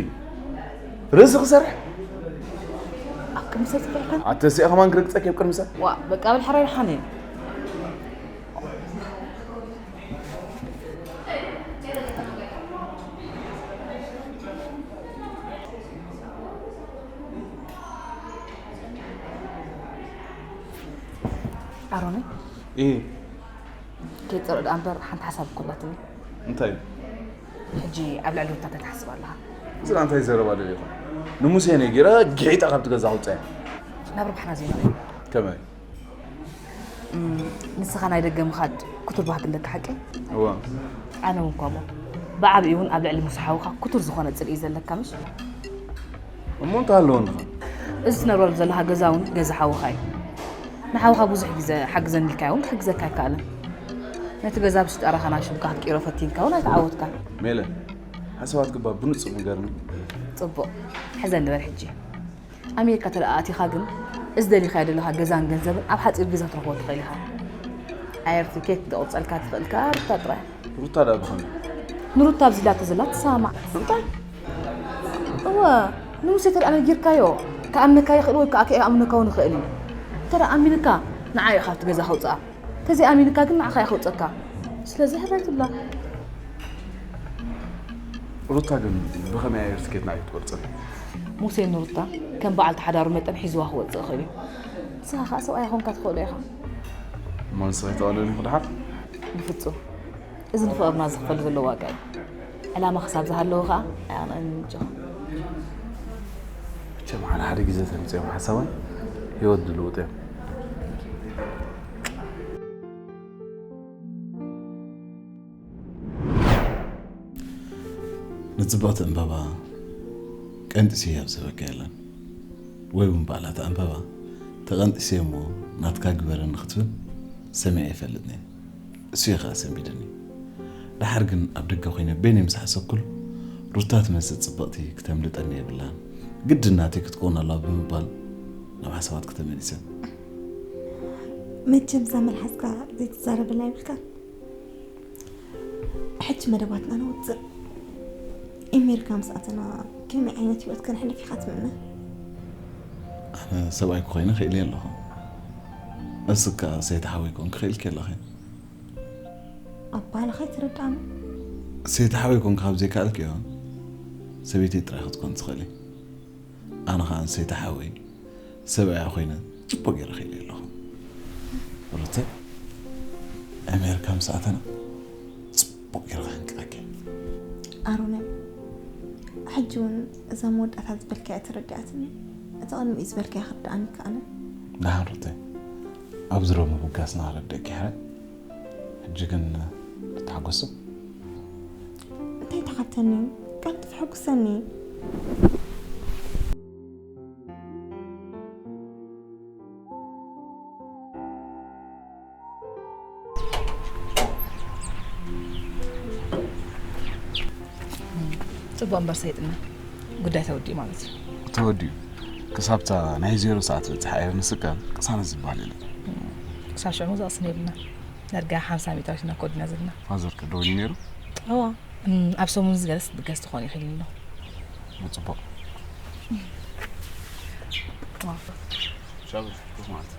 ርእሲ ክሰርሕ? ኣብ ቅድሚ ሰብ ጽቡቕካ? ኣተሲኣ ከማን ክረግጸኪ ኣብ ቅድሚ ሰብ? ዋ፣ በቃ በል ሓራይ ደሓን እዩ። ኣሮነይ፣ እህ፣ ከይትጸርቕ ደኣ እምበር ሓንቲ ሓሳብ እኮ ኣላትኒ። እንታይ? ሕጂ ኣብ ልዕሊ ሩታ እንታይ ትሓስብ ኣለኻ? እዚ እንታይ ዘረባ ደሊኻ? ንሙሴ ነጊረ ጊሒጣ ካብቲ ገዛ ኣውጽኣያ። ናብ ረብሓና ዘይንርኢ። ከመይ? እም፣ ንስኻ ናይ ደገ ምኻድ ክቱር ባህጊ ኣለካ ሓቂ? እዋ። ኣነ እውን ከምኡ። ብዓቢኡ እውን ኣብ ልዕሊ ሙሴ ሓውኻ ክቱር ዝኾነ ጽልኢ እዩ ዘለካ ምሽ? እሞ እንታይ ኣለዎ ንኻ? እዚ ትነብረሉ ዘለኻ ገዛ እውን ገዛ ሓውኻ እዩ። ንሓውኻ ብዙሕ ግዜ ሓግዘኒ ኢልካዮ እውን ክሕግዘካ ኣይከኣለን። ነቲ ገዛ ብሽጣራኻ ናብ ሽምካ ክትቅይሮ ፈቲንካ እውን ኣይተዓወትካን። ሜለ፣ ሓሳባትኪ እባ ብንጹር ንገርኒ። ጽቡቕ፣ ሕዘኒ በል ሕጂ። ኣሜሪካ ተደኣ ኣቲኻ ግን እዚ ደሊኻዮ ዘለኻ ገዛን ገንዘብን ኣብ ሓጺር ግዜ ክትረኽቦ ትኽእል ኢኻ። ኣየር ቲኬት ክትቆርጸልካ ትኽእል ከኣ ሩታ ጥራይ። ሩታ ደኣ ብኸመይ? ንሩታ ኣብዚ ላተ ዘላ ትሰማማዕ። እንታይ? እወ፣ ንሙሴ ተደኣ ነጊርካዮ፣ ክኣምነካ ይኽእል ወይ ከኣ ከይኣምነካ እውን ይኽእል እዩ። እንተ ደኣ ኣሚንካ፣ ንዓ እዩ ካብቲ ገዛ ከውጽኣ። እንተዘይኣሚንካ ግን ንዓኻ እዩ ከውጸካ። ስለዚ ሕራይ ትብላ። ሩታ ግን ብኸመይ ኣየር ትኬት ንዓይ ክትቆርጸኒ? ሙሴ ንሩታ ከም በዓልቲ ሓዳሩ መጠን ሒዝዋ ክወጽእ ይኽእል እዩ። ንስኻ ከኣ ሰብኣይ ኣይኮንካ ትኽእሎ ኢኻ። እሞ ንስኺ ኣይተቐልልን ኢኺ ደሓር? ብፍጹም። እዚ ንፍቕርና ዝኽፈል ዘሎ ዋጋ እዩ። ዕላማ ክሳብ ዝሃለወ ከኣ ኣይኣቕንዕን ምጆኻ። መቸም ሓደ ሓደ ግዜ ተምፅኦም ሓሳባት ህይወት ዝልውጡ እዮም። ንጽብቕቲ ዕምባባ ቀንጢሰያ ኣብ ዝህበካ የለን፣ ወይ እውን ባዕላ እታ ዕምባባ ተቐንጢሰ እሞ ናትካ ግበረኒ ክትብል ሰሚዐ ኣይፈልጥን እየ። እሱ እዩ ኸኣ ሰንቢድኒ። ደሓር ግን ኣብ ደገ ኮይነ በይነይ ምስ ሓሰብኩሉ፣ ሩታ ትመስል ጽብቕቲ ክተምልጠኒ የብላን፣ ግድን ናተይ ክትከውን ኣለዋ ብምባል ናብ ሓሳባትኪ ተመሊሰ። መቸም እዛ መልሓስካ ዘይትዛረበላ ይብልካ። ሕጂ መደባትና ነውፅእ። ኣሜሪካ ምስ ኣተና ከመይ ዓይነት ህይወት ከነሕልፍ ኢኻ ትምነ? ኣነ ሰብኣይ ክኾይነ ክእል ኣለኹ። እስካ ሰይቲ ሓወይ ኮንክ ክእል ኣለኺ። ኣባልኻ ኣይትረዳእን። ሰይቲ ሓወይ ኮንክ ካብ ዘይከኣልክዮ ሰበይቲ ጥራይ ክትኮን ትኽእሊ። ኣነ ከዓ ሰይቲ ሓወይ ሰብኣያ ኮይነ ጽቡቅ ገይረ ክእል ኣለኹ። ሩተ ኣሜሪካ ምስ ኣተና ጽቡቅ ገይረ ከሕንቅቀኪ። ኣሮነ፣ ሕጂ እውን እዛ መወዳእታ ዝበልካያ ተረዲኣትኒ። እቲ ቅድሚኡ ዝበልካያ ክርድኣኒ ይከኣልን። ደሓን ሩተ፣ ኣብዚ ሮም ምብጋስና ረደኪ ሕረ። ሕጂ ግን ተሓጎሱ። እንታይ ተሓተኒ? ቀልጥፍ ሕጉሰኒ። ጽቡቕ እምበር ሰይጥና ጉዳይ ተወዲኡ ማለት እዩ። ተወዲኡ ክሳብታ ናይ ዜሮ ሰዓት በጽሓ እየ ምስካል ቅሳነት ዝበሃል የለን። ክሳብ ሽዑ ዘቕስን የብልና። ዳርጋ ሓምሳ ሚእታዊት ኢና ኮዲና ዘለና። ፋዘር ከደውል ነይሩ። እዋ እም፣ ኣብ ሰሙን ዝገለስ ትገዝ ትኾን ይኽእል ኣሎ። ብጽቡቕ ሻብል ኮፍ ማለት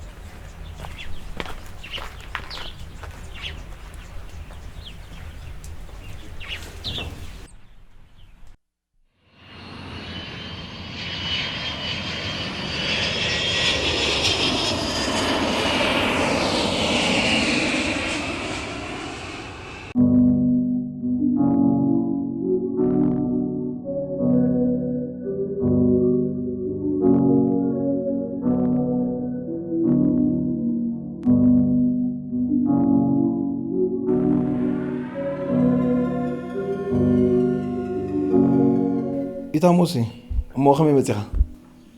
ኢታ ሙሲ፣ እሞ ከመይ መጺኻ?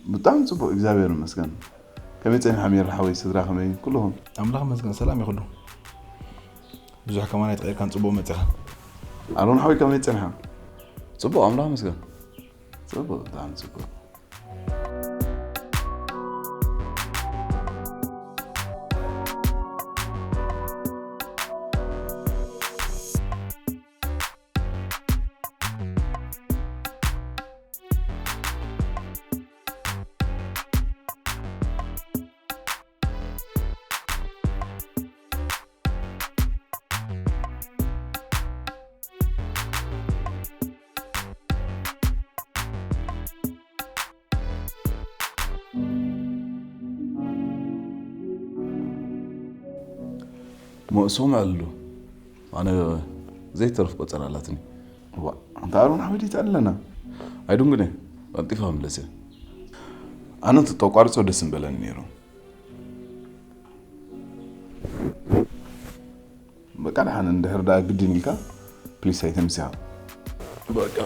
ብጣዕሚ ጽቡቅ፣ እግዚኣብሔር ይመስገን። ከመይ ጸኒሖም የር ሓወይ፣ ስድራ ከመይ ኩልኹም? ኣምላኽ ይመስገን፣ ሰላም እዩ ኩሉ። ብዙሕ ከማን ኣይተቐየርካን፣ ጽቡቕ መጺኻ። ኣሮን ሓወይ ከመይ ጸኒሖም? ጽቡቅ፣ ኣምላኽ ይመስገን። ጽቡቅ፣ ብጣዕሚ ጽቡቅ። ሞእሶም ኣሉ ኣነ ዘይተርፍ ቆጸራ ኣላትኒ። ዋ፣ ኣንታ ኣሮን ሓወይ ደይታ ኣለና። ኣይዱንግነ፣ ቀልጢፋ ምለሰ። ኣነ እንተቋርጾ ደስ ምበለኒ ነይሩ። በቃ ደሓን፣ እንድሕር ደኣ ግድን ኢልካ፣ ፕሊስ ኣይተምስያ። በቃ።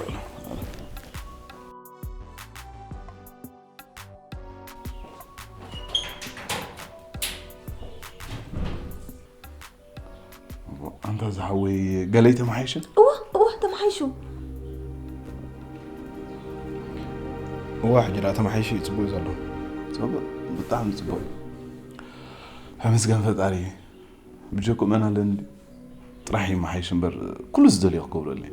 ኣንታ ዝሓወይ ገለይ ተመሓይሸ? እወ፣ እወ፣ ተመሓይሹ። እዋ፣ ሕጂ ደኣ ተመሓይሹ እዩ፣ ጽቡቕ እዩ ዘሎ። ጽቡቕ፣ ብጣዕሚ ጽቡቕ። ተመስገን ፈጣሪ። ብጀኩ መን ኣለኒ ድዩ? ጥራሕ ይመሓይሽ እምበር፣ ኩሉ ዝደልዮ ክገብረለይ።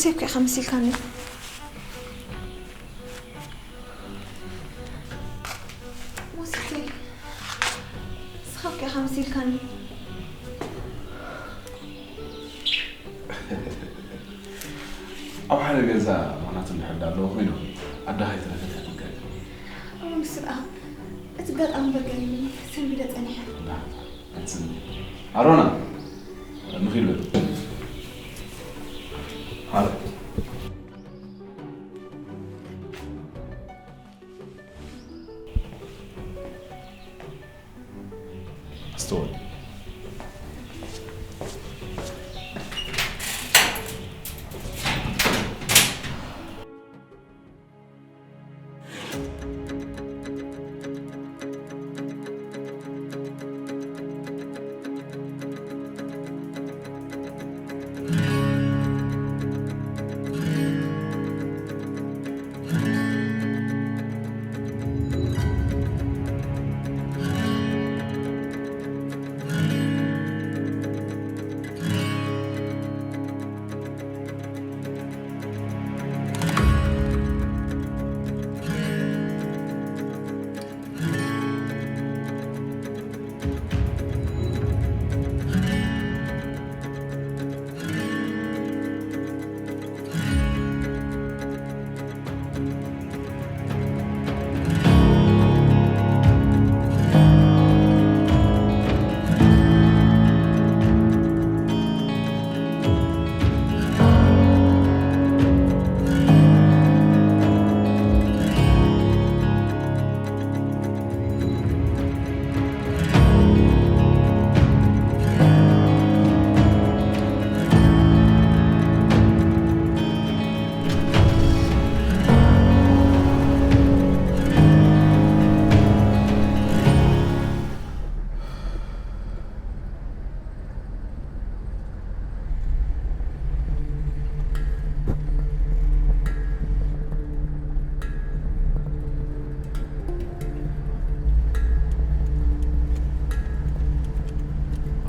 ሴፍ ከ ኢኻ መሲልካኒ። ሞሲተይ፣ ንስኻ ከ ኢኻ መሲልካኒ። ኣብ ሓደ ገዛ ምኽንያት እንድሕር ዳለዎ ኮይኑ ኣደኻ ኣይተረፈት እያ ትንቀል። እሞ ንሱ ደኣ እቲ ኣጋጣሚ በገሪሙኒ ሰንቢደ ጸኒሐ። ዳ፣ ኣይትስምዒ። ኣሮና፣ ንኺድ በል። ሃረ። ኣስተውዕል።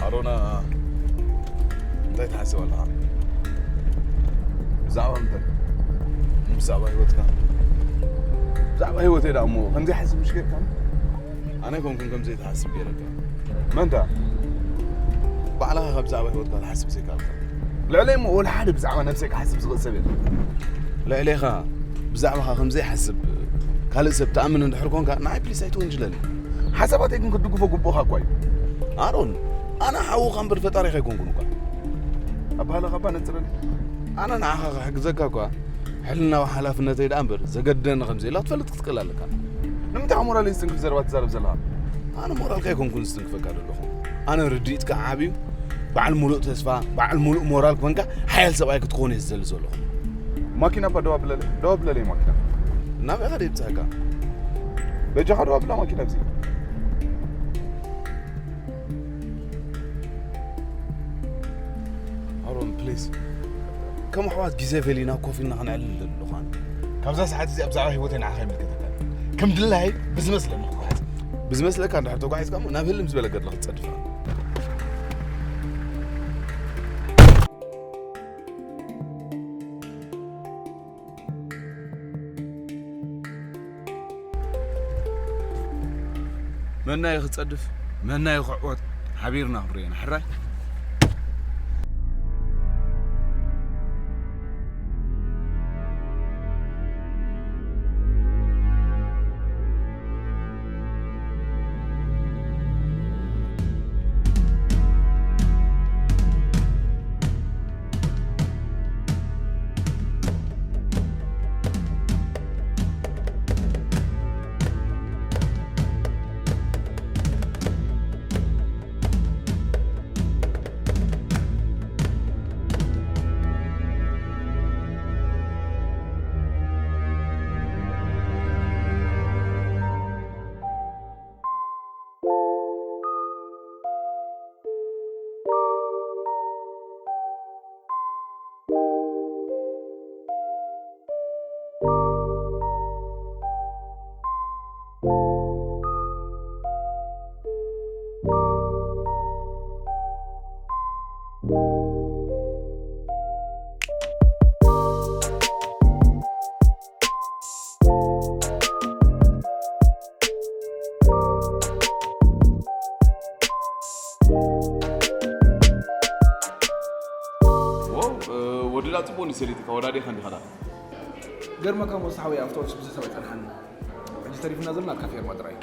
ኣሮና፣ እንታይ ትሓስብ ኣለኻ? ብዛዕባ እንታይ? ብዛዕባ ህይወትካ። ብዛዕባ ህይወተይ ደኣ እሞ ከምዚ ሓስብ ምሽ ጌርካ? ኣነ ኣይኮንኩን ከምዚ ትሓስብ ጌረካ። መንታ? ባዕልኻ ካብ ብዛዕባ ህይወትካ ትሓስብ ዘይከኣልካ። ልዕለይ እሞ ወላ ሓደ ብዛዕባ ነብሰይ ክሓስብ ዝኽእል ሰብ የለን። ልዕሌኻ ብዛዕባኻ ከም ዘይሓስብ ካልእ ሰብ ትኣምን እንድሕር ኮንካ፣ ንዓይ ፕሊስ ኣይትወንጅለኒ። ሓሳባተይ ግን ክትድግፎ ግቡእኻ እኳ እዩ። ኣሮን፣ ኣነ ሓውኻ እምበር ፈጣሪኻ ኣይኮንኩን እኳ። ኣባህላኻ እባ ነጽረኒ። ኣነ ንዓኻ ክሕግዘካ እኳ ሕልናዊ ሓላፍነተይ ደኣ እምበር ዘገድደኒ ከም ዘየለ ክትፈልጥ ክትክእል ኣለካ። ንምንታይ ሞራለይ ዝትንክፍ ዘረባ ትዛረብ ዘለኻ? ኣነ ሞራልካ ኣይኮንኩን ዝትንክፈካ ዘለኹ። ኣነ ርድኢትካ ዓብዩ፣ በዓል ሙሉእ ተስፋ፣ በዓል ሙሉእ ሞራል ኮንካ ሓያል ሰብኣይ ክትኮን እየ ዝደሊ ዘለኹ። ማኪና እባ ደው ኣብለለይ፣ ደው ኣብለለይ ማኪና። ናበይ ኢኻ ደይብጽሐካ? በጃኻ ደው ኣብላ ማኪና ኣብዚ። ኣሮን፣ ፕሊዝ፣ ከም ኣሕዋት ግዜ ፈሊና ኮፍ ኢልና ከነዕልል ንደሊ ኣለኹ ኣነ። ካብዛ ሰዓት እዚኣ ብዛዕባ ህይወተይ ንዓኻ ይምልከተካ። ከም ድላየይ ብዝመስለኒ ክጓዓዝ። ብዝመስለካ እንድሕር ተጓዒዝካ እሞ ናብ ህልም ዝበለ ገድሊ ክትጸድፍ ኢኻ። መናይ ክጸድፍ፣ መናይ ክዕወት ሓቢርና ክንሪኦ ኢና፣ ሕራይ? ሌላ ጽቡቕ እንዲ ሰሊጥካ ወዳዴኻ እንዲኻ ዳ? ገርመካ ሞስ ሓወይ ኣብቲ ኦፊስ ብዙሕ ሰብ ኣይጸንሓኒ። ሕጂ ተሪፍና ዘለና ካፌ ኣርማ ጥራይ።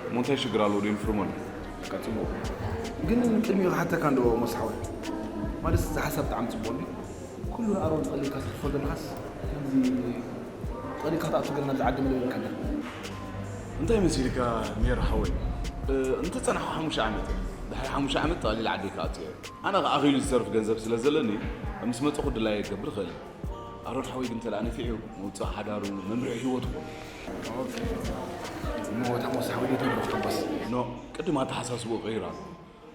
እሞ እንታይ ሽግር ኣለዎ ዶ ዩኒፎርም ኣሎ? በቃ ጽቡቕ። ግን ቅድሚኡ ክሓተካ እንዶ ሞስ ሓወይ። ማለት እዚ ሓሳብ ብጣዕሚ ጽቡቕ እንዲ። ኩሉ ኣሮን ጠሊካ ትኽፈል ዘለኻስ ከምዚ ጠሊካ ትኣቱ ገና ኣብዚ ዓዲ መደብ ከዳ። እንታይ መሲልካ ሜር ሓወይ? እንተ ጸናሕኩ ሓሙሽተ ዓመት እየ። ድሕሪ ሓሙሽተ ዓመት ጠቕሊል ዓደይ ክኣቱ እየ። ኣነ ኸኣ ኣኺሉ ዝተርፍ ገንዘብ ስለ ዘለኒ፣ ምስ መጸኹ ድላየ ክገብር እኽእል እየ። ኣሮን ሓወይ ግን እንተ ደኣ ነፊዑ፣ መውጽኢ ሓዳሩ፣ መምርሒ ህይወቱ ኮነ። ኦኬ። እሞ እታ ሞሳ ሓወይ ደይተምርኽ ሓጎስ? ኖ፣ ቅድም ኣተሓሳስብኡ ቀይሩ ኣሎ።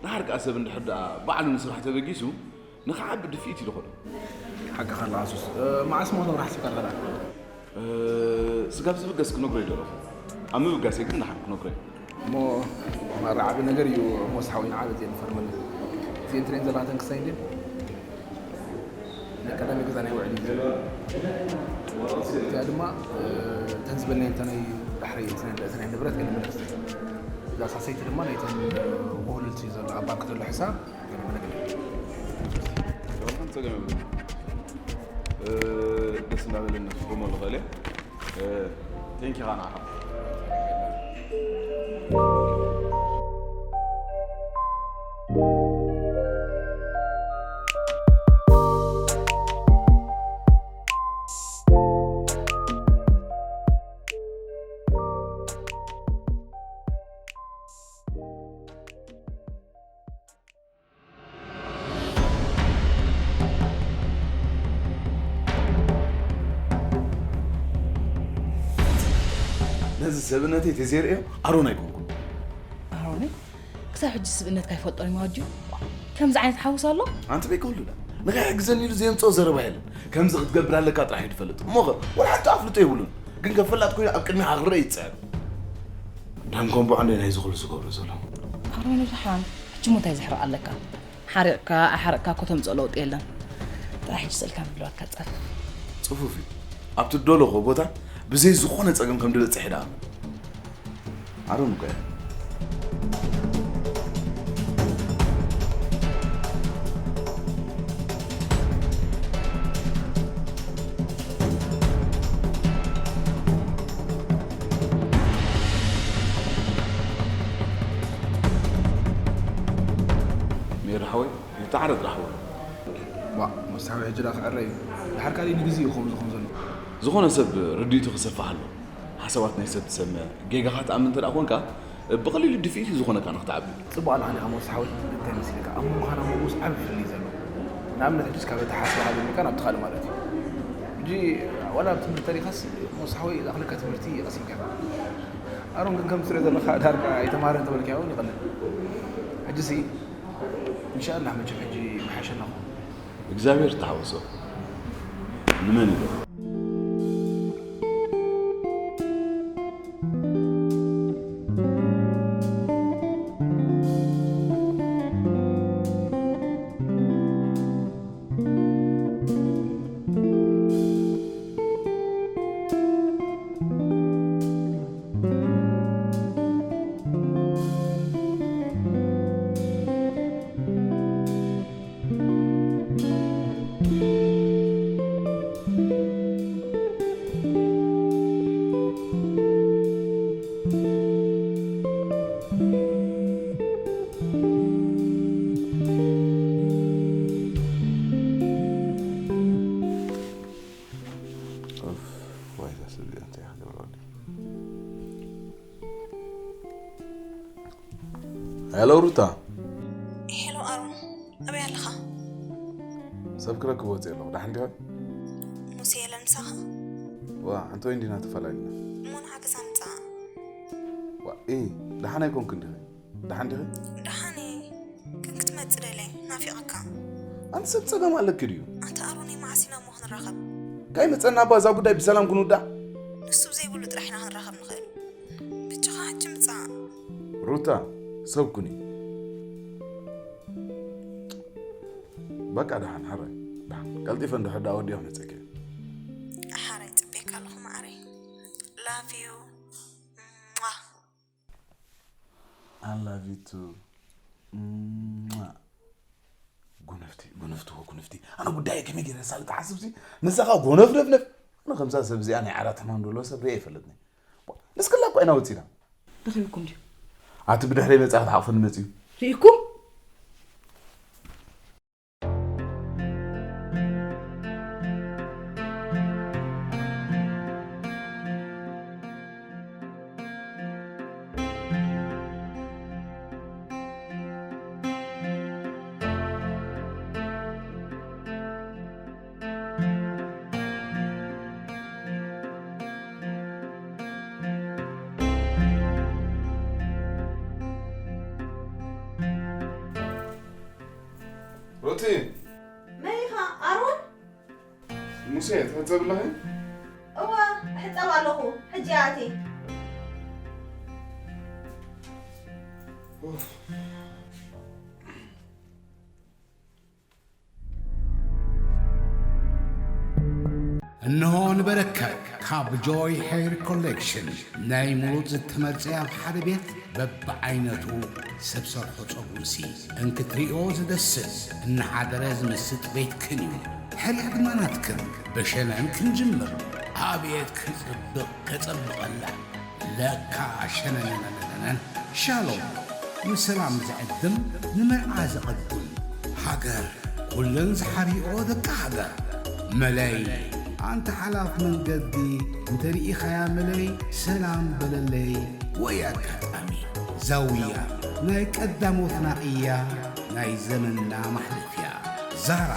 ደሓር ከኣ ሰብ እንድሕር ደኣ ባዕሉ ንስራሕ ተበጊሱ፣ ንኽዓቢ ድፍኢት እዩ ዝኾነ። ሓቅኻ ኣለኻ ሱስ። እ፣ መዓስ እሞ ነብራ ሓሲብካ ኣለኻ ደኣ? እ፣ ስጋብ ዝብገስ ክነግሮ ይደለኹ። ኣብ ምብጋሰይ ግን ንሓን ክነግሮ እየ። እሞ ማራ ዓቢ ነገር እዩ። እሞ ስሓዊ ንዓበት እየን ፈርመን። እዚአን ትሬን ዘላተን ክሳይ እንዴ? ናይ ቀዳሚ ገዛ ናይ ውዕል እዩ። እዚኣ ድማ፣ እ፣ ተን ዝበልናየን እታ ናይ ዳሕረይ፣ እቲ ናይ፣ እቲ ናይ ንብረት ገለ ምልክት። እዛ ሳሰይቲ ድማ ናይተን፣ እ፣ ውህሉል እዩ ዘሎ፣ ኣብ ባንክ ዘሎ ሕሳብ ገለ ምልክት። ጸገም የብሉን። እ፣ ደስ እንዳበለኒ ክፍርመሉ እኽእል እየ። እ፣ ቴንኪ ኻ ንዓኻ። ነዚ ሰብነተይ ተዘይርእዮ ኣሮን ኣይኮንኩን። ኣሮነይ፣ ክሳብ ሕጂ ስብእነትካ ኣይፈልጦን እዩ ማወጅ። ከምዚ ዓይነት ሓውስ ኣሎ? ኣንቲ በይ ከውልዳ። ንኸይሕግዘኒ ኢሉ ዘየምጽኦ ዘረባ የለን። ከምዚ ክትገብር ኣለካ ጥራሕ እዩ ዝፈልጥ። እሞ ኸ፣ ወላ ሓንቲ ኣፍልጦ የብሉን። ግን ከም ፈላጥ ኮይኑ ኣብ ቅድሚኻ ክረአ ይጽዕር። ደም ኮምቦ ዕንደይ ናይዚ ኩሉ ዝገብሮ ዘሎ? ኣሮነይ ደሓን፣ ሕጂ እሞ እንታይ ዝሕረቕ ኣለካ? ሓሪቕካ ኣይሓረቕካ እኮ ተምጽኦ ለውጢ የለን። ጥራሕ ሕጂ ስእልካ ምድላዋትካ ጸፍ። ጽፉፍ እዩ። ኣብቲ ዝደለኹዎ ቦታ ብዘይ ዝኾነ ጸገም ከም ዝበጽሕ ደኣ ኣምን። ኣሮን እኮ እያ። ሜሪ ሓወይ፣ ይተዓረድ ራሕወ። ዋ፣ መሳዊ ሕጂ ደኣ ክዕረ እዩ። ድሓር ካልእ ንግዜ እዩ ከምኡ ዝኸውን ዘሎ። ዝኾነ ሰብ ርድኢቱ ክሰፍሕ ኣሎ። ሓሳባት ናይ ሰብ ትሰምዕ፣ ጌጋኻ ትኣምን እንተ ደኣ ኮንካ፣ ብቐሊሉ ድፍኢት እዩ ዝኾነካ ንኽትዓቢ። ጽቡቕ ኣለኻ ዲኻ መሳዊ? እንታይ መሲልካ? ኣብ መንጎኻን ኣብ መንጎኡስ ዓቢ ፍልልይ ዘሎ። ንኣብነት ሕጂስ ካብ ኣተሓሳስባኻ ጀሚርካ ናብቲ ካልእ ማለት እዩ። ሕጂ ዋላ ኣብ ትምህርቲ ተሪኻስ መሳዊ ዝኣኽለካ ትምህርቲ ቀሲምካ ኢኻ። ኣሮን ግን ከም ትሪኦ ዘለኻ ዳርጋ ኣይተማህረን ተበልካዮ እውን ይቐልል። ሕጂሲ ኢንሻኣላህ መቸም ሕጂ ምሓሸና እኮ። እግዚኣብሔር ተሓወሶ። ንመን ኢሉ? ኡፍ፣ ዋይ፣ እዛ ስልዲ እንታይ ክገብረሉ? ሄሎ ሩታ። ሄሎ ኣሮን፣ ኣበይ ኣለኻ? ሰብ ክረክብ ወፂእ ኣለኹ። ደሓን ዲኻ? ሙሴ የለን ምሳኻ? ዋ፣ ሓንቲ ወይ እንዲና ተፈላለና። እሞ ንዓ ገዛ ምጻእ። ዋ፣ እ፣ ደሓን ኣይኮንክን ዲኺ? ደሓን ዲኺ? ደሓን እየ፣ ግን ክትመጽእ ደልየ፣ ናፊቐካ። ኣንቲ ሰብ ጸገም ኣለኪ ድዩ? ኣንታ ኣሮነይ፣ መዓስ ኢና እሞ ክንራኸብ? ካይ መጸና እባ እዛ ጉዳይ ብሰላም ክንውዳእ? ንሱ ብዘይብሉ ጥራሕ ኢና ክንራኸብ ንኽእል። ብቻኻ ሕጂ ምጻእ። ሩታ፣ ሰብ ኩኒ። በቃ ደሓን፣ ሓራይ፣ ደሓን። ቀልጢፈ እንድሕር ደኣ ወዲኦ ክመጸኪ እየ። ሓራይ፣ ጽቤካ ኣለኹ መዓረይ። Love you. ሟ። I love you too. ሟ። ጉንፍቲ፣ ጉንፍቲ፣ ጉንፍቲ። ኣነ ጉዳይ ከመይ ገይረ ሳልጥ ሓስብሲ፣ ንሳኻ ጎነፍነፍነፍ። ኣነ ከምዛ ሰብ እዚኣ ናይ ዓራት ሕማም ደሎ ሰብ ርእየ ኣይፈልጥኒ። ንስክላ እኮ ኢና ወፂና። ረኺብኩም ድዩ? ኣቲ ብድሕሪ መጻ ክትሓቕፉ ንመጽዩ። ርኢኩም? ሩቲ! መን ኢኻ? ኣሮን? ሙሴ፣ ትሕጸብ ኣለኺ? እወ፣ እሕጸብ ኣለኹ። ሕጂ ኣትየ። ኡፍ። እንሆ ንበረከት ካብ ጆይ ሄር ኮሌክሽን ናይ ምሩፅ ዝተመርፀ ኣብ ሓደ ቤት በብዓይነቱ ሰብ ሰርሖ ፀጉርሲ እንክትሪኦ ዝደስስ እናሓደረ ዝምስጥ ቤትክን እዩ። ሕርያ ድማ ናትክን። ብሸነን ክንጅምር። ኣቤት ክፅብቕ ከፀብቐላ። ለካ ሸነነነነነን። ሻሎም፣ ንሰላም ዝዕድም፣ ንመርዓ ዘቐድም። ሃገር፣ ኩለን ዝሓሪኦ ደቂ ሃገር። መለይ፣ ኣንታ ሓላፍ መንገዲ፣ እንተ ርኢኻያ መለይ፣ ሰላም በለለይ። ወይ ኣጋጣሚ፣ ዛውያ፣ ናይ ቀዳሞትና እያ፣ ናይ ዘመንና ማሕለፍያ። ዛራ፣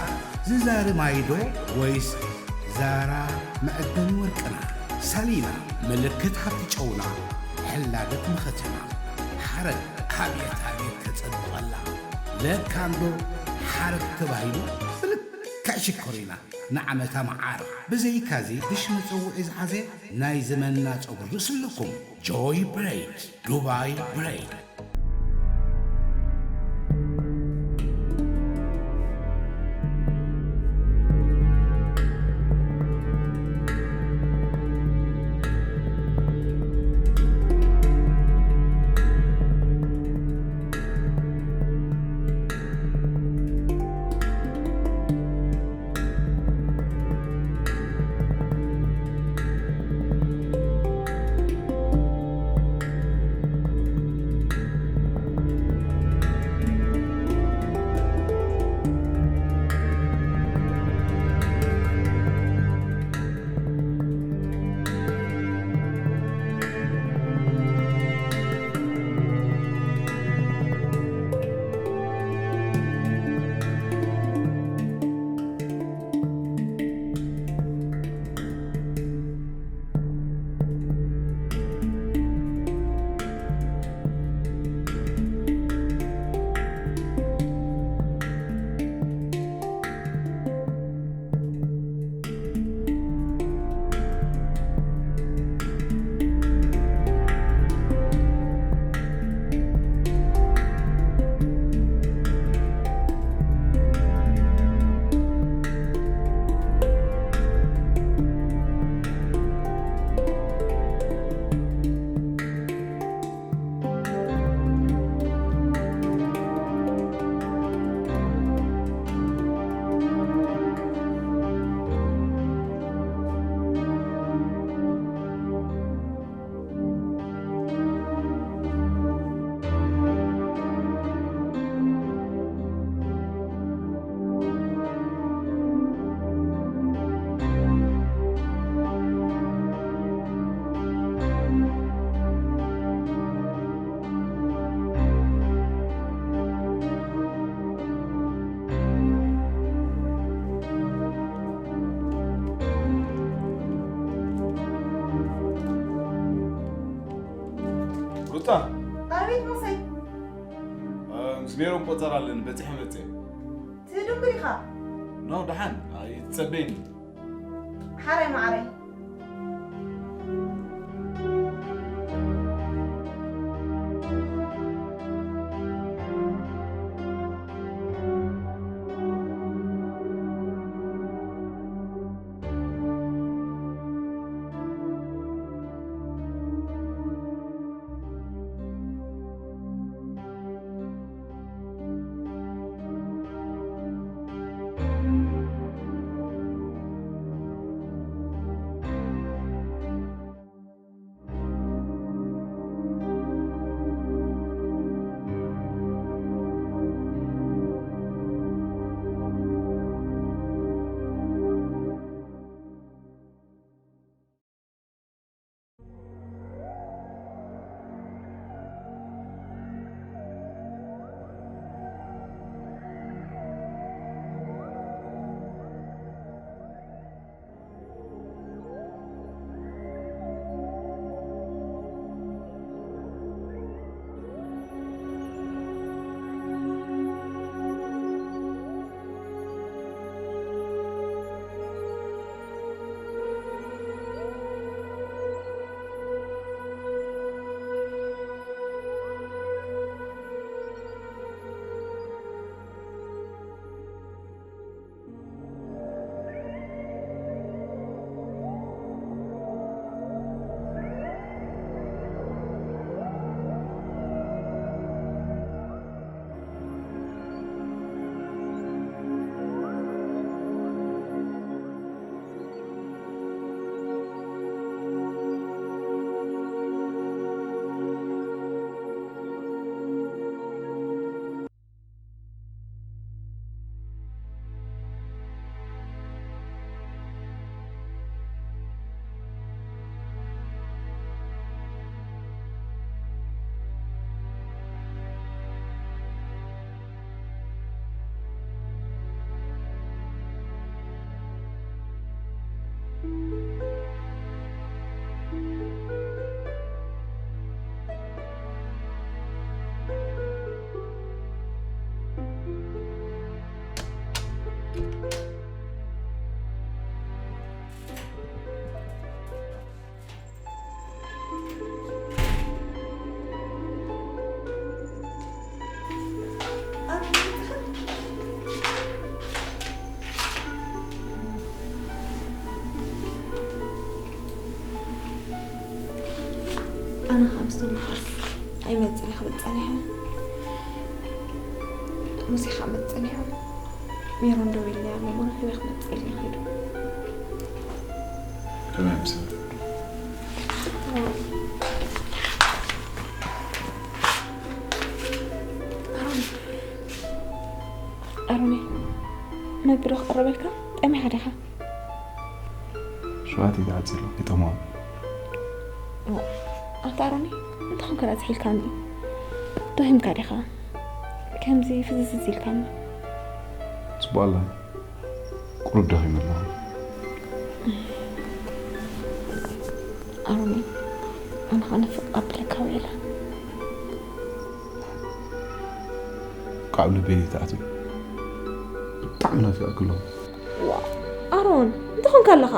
ዝዛሪ ማይዶ ወይስ ዛራ መዕደኒ ወርቅና? ሳሊና፣ ምልክት ሃብቲ ጨውና፣ ሕላገት መኸተና። ሓረግ፣ ኣቤት ኣቤት ከጸብቐላ። ለካ እንዶ ሓረግ ተባሂሉ ብልክዕ ሽኮሪና ንዓመታ መዓር። ብዘይካዚ ብሽ መጸውዒ ዝሓዘ ናይ ዘመንና ጸጉሪ ርእሲ ኣለኩም። ጆይ ብሬድ፣ ዱባይ ብሬድ። ሩታ። ኣቤት ሙሴ። እ፣ ምስ ሜሮን ቆጸራ ኣለኒ፣ በጺሐ መጽእ። ትድንጉር ኢኻ? ኖ፣ ደሓን፣ ኣይትጸበይኒ። ሓራይ ማዓረይ። ኣነ ካብ ዝተመሃርኩ ኣይመጽእን ክብል ጸኒሐ። ሙሴ ከዓ መጽእ ጸኒሑ። ሜሮን ደው ኢልኒ ኣሎ፣ ቡና ሒዘ ክመጽእ ኢልኒ ከይዱ። ከመይ ምሰ? ኣሮን፣ ኣሮኒ፣ መግቢ ዶ ክቕርበልካ? ጠሚኻ ዲኻ? ሸዋት ይተዓጽሎ ይጠማም። ኣታ ኣሮኒ፣ እንታይ ኮንካ ደኣ ዝሒልካኒ? ደኺምካ ዲኻ? ከምዚ ፍዝዝ ኢልካኒ። ጽቡቕ ኣላ። ቁሩብ ደኺመ ኣለኹ። ኣሮኒ፣ ኣነ ኸኣ ንፍቕ ኣቢለካ ውዒለ። ካብ ልበይ ዘይትኣትዊ። ብጣዕሚ ናፊቐኪ ኣለኹ። ዋ፣ ኣሮን፣ እንታይ ኮንካ ኣለኻ?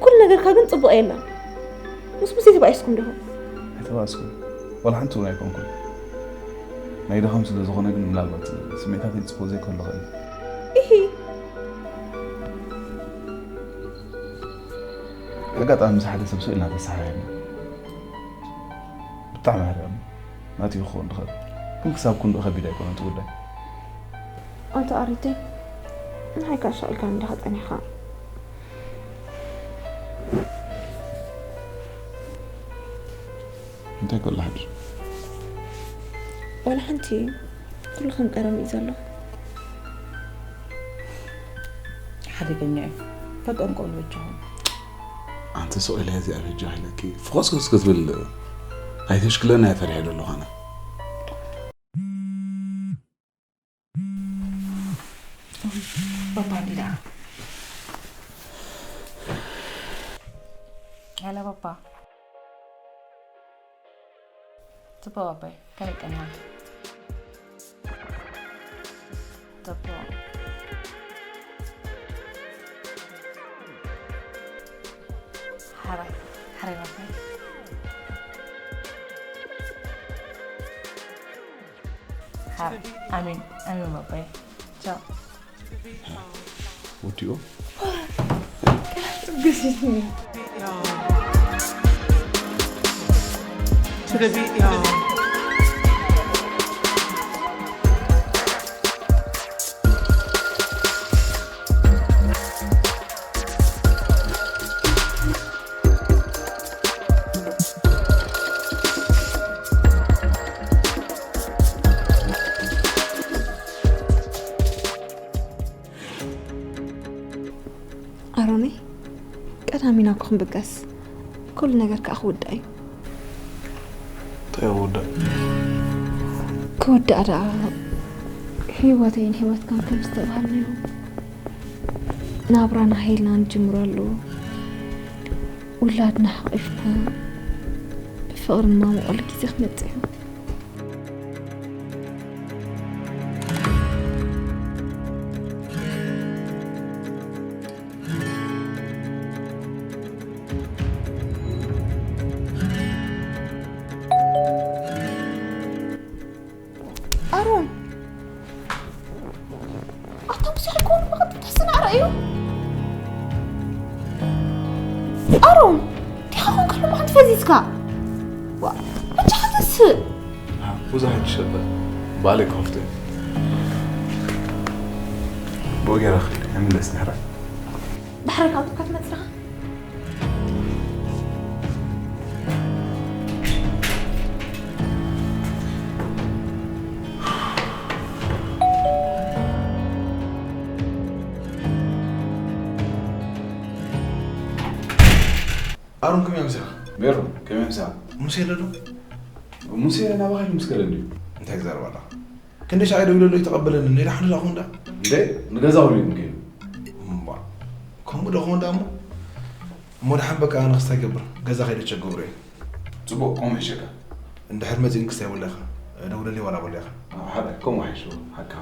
ኩሉ ነገርካ ግን ጽቡቕ የለን። ምስ ሙሴ ተባኢስኩም ዲኹም? ኣይተባእስኩን። ዋላ ሓንቲ እውን ኣይኮንኩን። ናይ ድኻም ስለ ዝኾነ ግን ምናልባት ስሜታተይ ጽቡቕ ዘይከሎ ይኽእል። ኢሂ። ኣጋጣሚ ምስ ሓደ ሰብ ስቕ ኢልና ተሰሓሒሕና። ብጣዕሚ ኣሕሪቕኒ። ናትኡ ክኸውን ዝኽእል። ግን ክሳብ ክንድኡ ከቢድ ኣይኮነን እቲ ጉዳይ። ኣንታ ኣሪተይ፣ ንዓይ ከኣ ሻቒልካኒ ዲኻ ጸኒሕካ? እንታይ ከሎ ሓድሽ? ዋላ ሓንቲ፣ ኩሉ ከም ቀደም እዩ ዘሎ። ሓደገኛ እዩ። ተጠንቀቑሉ በጃኹም። ኣንቲ ስቕ ኢለ እዚኣ በጃ ኢለኪ ፍኾስኮስ ክትብል ኣይተሽክለና እየ ፈሪሐ ዘለኹ ኣነ። ባባ እንዲዳ። ሄሎ ባባ። ጽቡቕ ኣባይ፣ ከመይ ቀኒኻ? ጽቡቕ። ሓራይ፣ ሓራይ ባባይ። ሓራይ፣ ኣሜን፣ ኣሜን ባባይ። ቻው። ወዲኡ። ኣሮነይ፣ ቀዳሚ ናብኹም ብገስ፣ ኩሉ ነገር ከኣ ክውዳእ እዩ። እንታይ ክውዳእ? ክውዳእ ደኣ ህይወተይን ህይወትካን ከም ዝተባህልናዮ፣ ናብራና ሃይልና ንጅምሮ ኣለዎ። ውላድና ሓቒፍና ብፍቕሪ ንማሙቐሉ ግዜ ክመጽእ እዩ። ኣሮን፣ ኣታ ሙሴ ኣይኮን ብቐጥታ ስና ርእዩ። ኣሮን፣ ዲኻ ኮንካ ሎሚ ሓንቲ ፈዚዝካ? ዋ፣ በጃኻ ተስእ። ብዙሕ ኣይትሸበር። ባለይ ከፍቶ እዩ። ብኡ ገይረ ክኸይድ እየ፣ ኣይምለስን ሕራይ። ዳሕራይ ካብ ቱርካ ትመጽእ ኢኻ? ኣሮን ከመይ ኣምሲኻ? ሜሮን ከመይ ኣምሲኻ? ሙሴ ኣሎ ዶ? ሙሴ ናባኻ ኢሉ ምስ ከደ እንድዩ። እንታይ ትዛረብ ኣለኻ? ክንደይ ሻዕ ደዊለሉ ኣይተቐበለንን። ሌላ ሓንዱ ደኣ ክኾን ደኣ? እንዴ፣ ንገዛ ውዒሉ እዩ ከይዱ። እምባ፣ ከምኡ ዶ ክኾን ደኣ እሞ? እሞ ደሓን በቃ፣ ኣነ ክስታይ ይገብር። ገዛ ከይደ ቸገብሮ እየ። ጽቡቕ፣ ከምኡ ይሕሸካ። እንድሕር መጺኡ ክስታይ በሎ ኢኻ። ደውለለይ ዋላ በሎ ኢኻ። ኣዎ፣ ሓደ፣ ከምኡ ይሕሸካ። ሓቅኻ።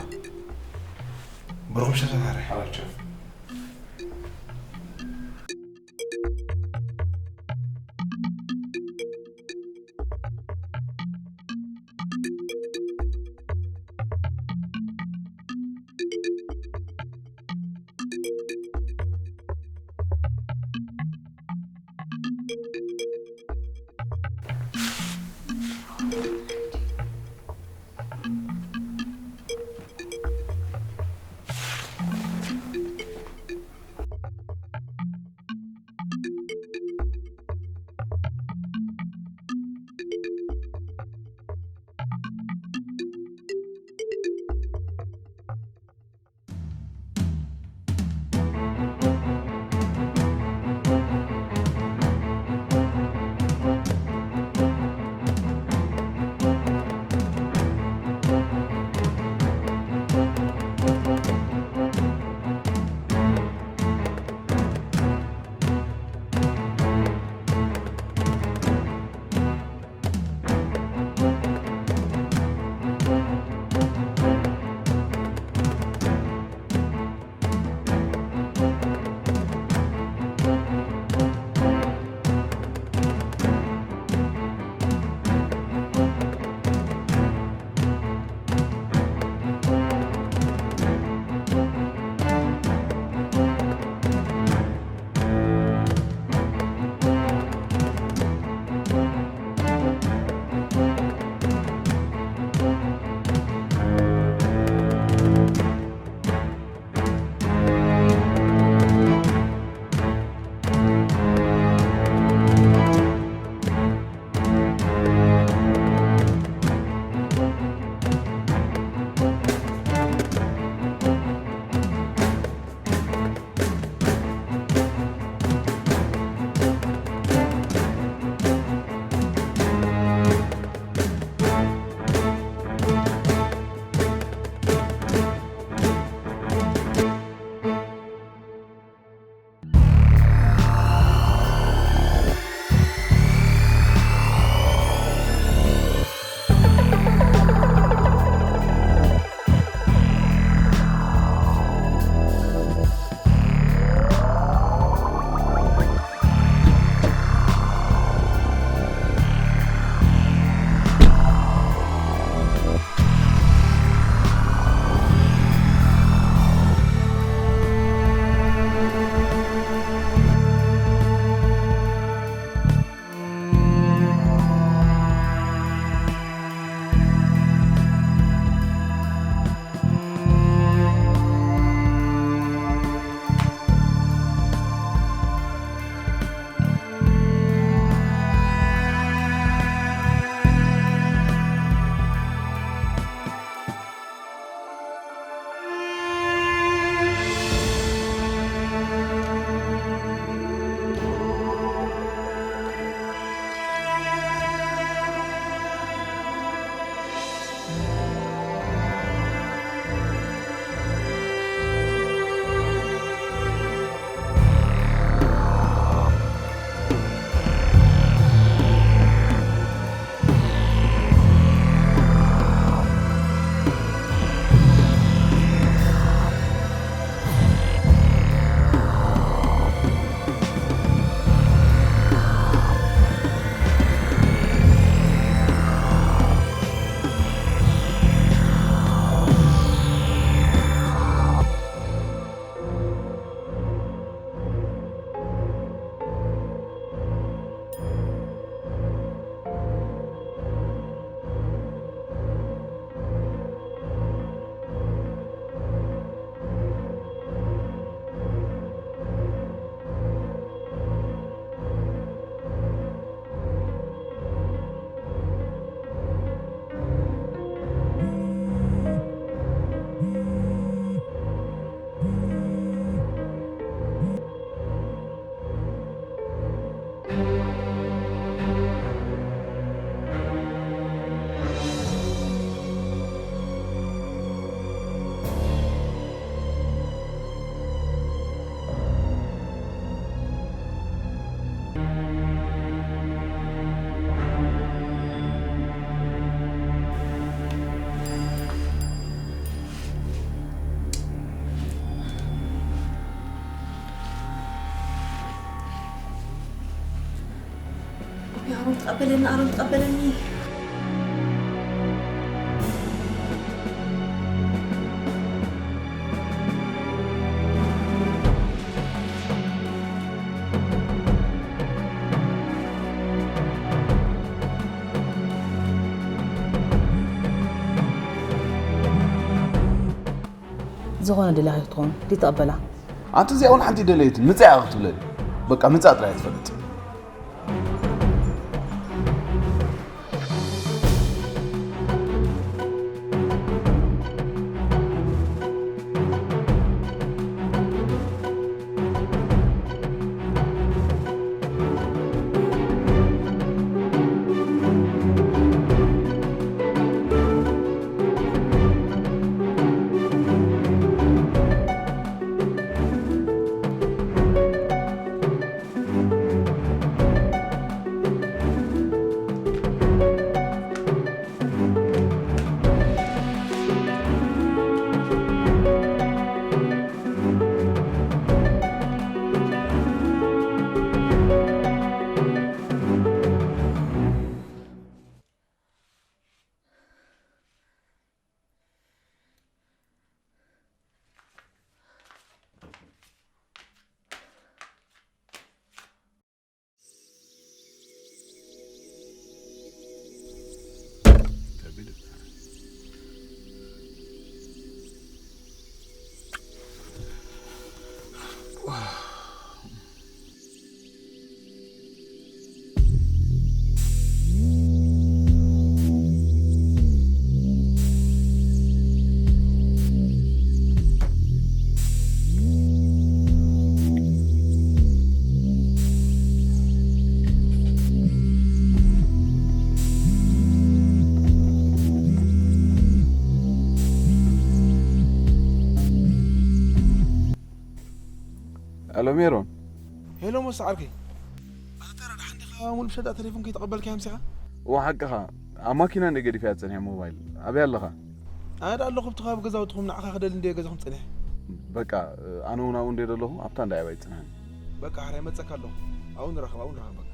ብሩኽ ምሸት መሓሪ። ሓባቸው። ተቐበለኒ ኣሮን፣ ተቐበለኒ። ዝኾነ ደላኺ ክትኾን ድዩ ተቐበላ? ኣንቲ እዚኣ እውን ሓንቲ ደለየት ምጻእ ክትብለኒ። በቃ ምጻእ ጥራይ ትፈልጥ። ሄሎ ሜሮን። ሄሎ ሞሳ ዓርከይ። ኣታ ረዳ ሓንዲኻ ሙሉእ ሸዳ ተሌፎን ከይተቐበልካያ ምሲኻ? እዋ ሓቅኻ። ኣብ ማኪና እንደ ገዲፈያ ጸኒሐ ሞባይል። ኣበይ ኣለኻ? ኣነ ደኣ ኣለኹ ኣብቲ ከባቢ ገዛውትኹም ንዓኻ ክደሊ እንደ ገዛኹም ጸኒሐ። በቃ ኣነ እውን ኣብኡ እንደ ዘለኹ ኣብታ እንዳ ኣባይ ጽንሐኒ። በቃ ሓራይ መጸካ ኣለኹ። ኣብኡ ንራኸብ ኣብኡ ንራኸብ በቃ።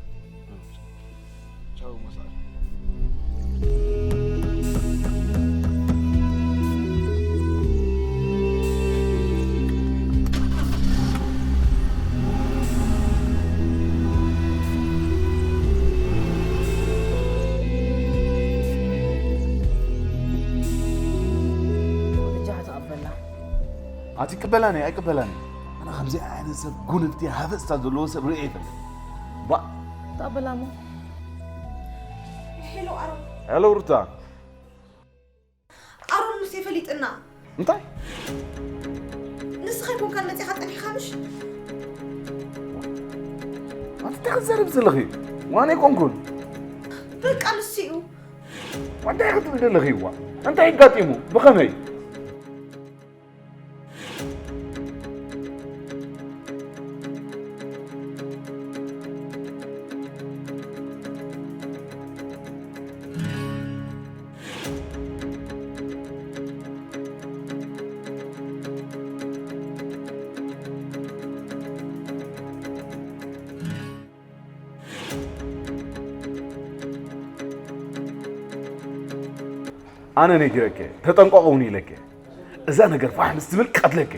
ቻው ሞሳ ዓርከይ። በጃኻ ተቐበላ። ኣቲ ይቅበላኒ ኣይቅበላኒ ኣነ ከምዚ ዓይነት ሰብ ጉንፍቲ ሃፈስታ ዘለዎ ሰብ ርእየ ይፈልጥ። ባ ተቐበላ እሞ። ሄሎ ኣሮን። ሄሎ ሩታ። ኣሮን ሙሴ ፈሊጥና። እንታይ? ንስኻ ኣይኮንካን መጺኻ ጸኒሕካ ምሽ? ኣንቲ እንታይ ክትዛረብ ዘለኺ? ዋን ኣይኮንኩን። በቃ ንሱ እዩ። እንታይ ክትብል ዘለኺ? ዋ እንታይ ኣጋጢሙ? ብኸመይ? ኣነ ነጊረከ ተጠንቀቕ እውን ኢለከ እዛ ነገር ፋሕ ምስ ትብል ቀትለከ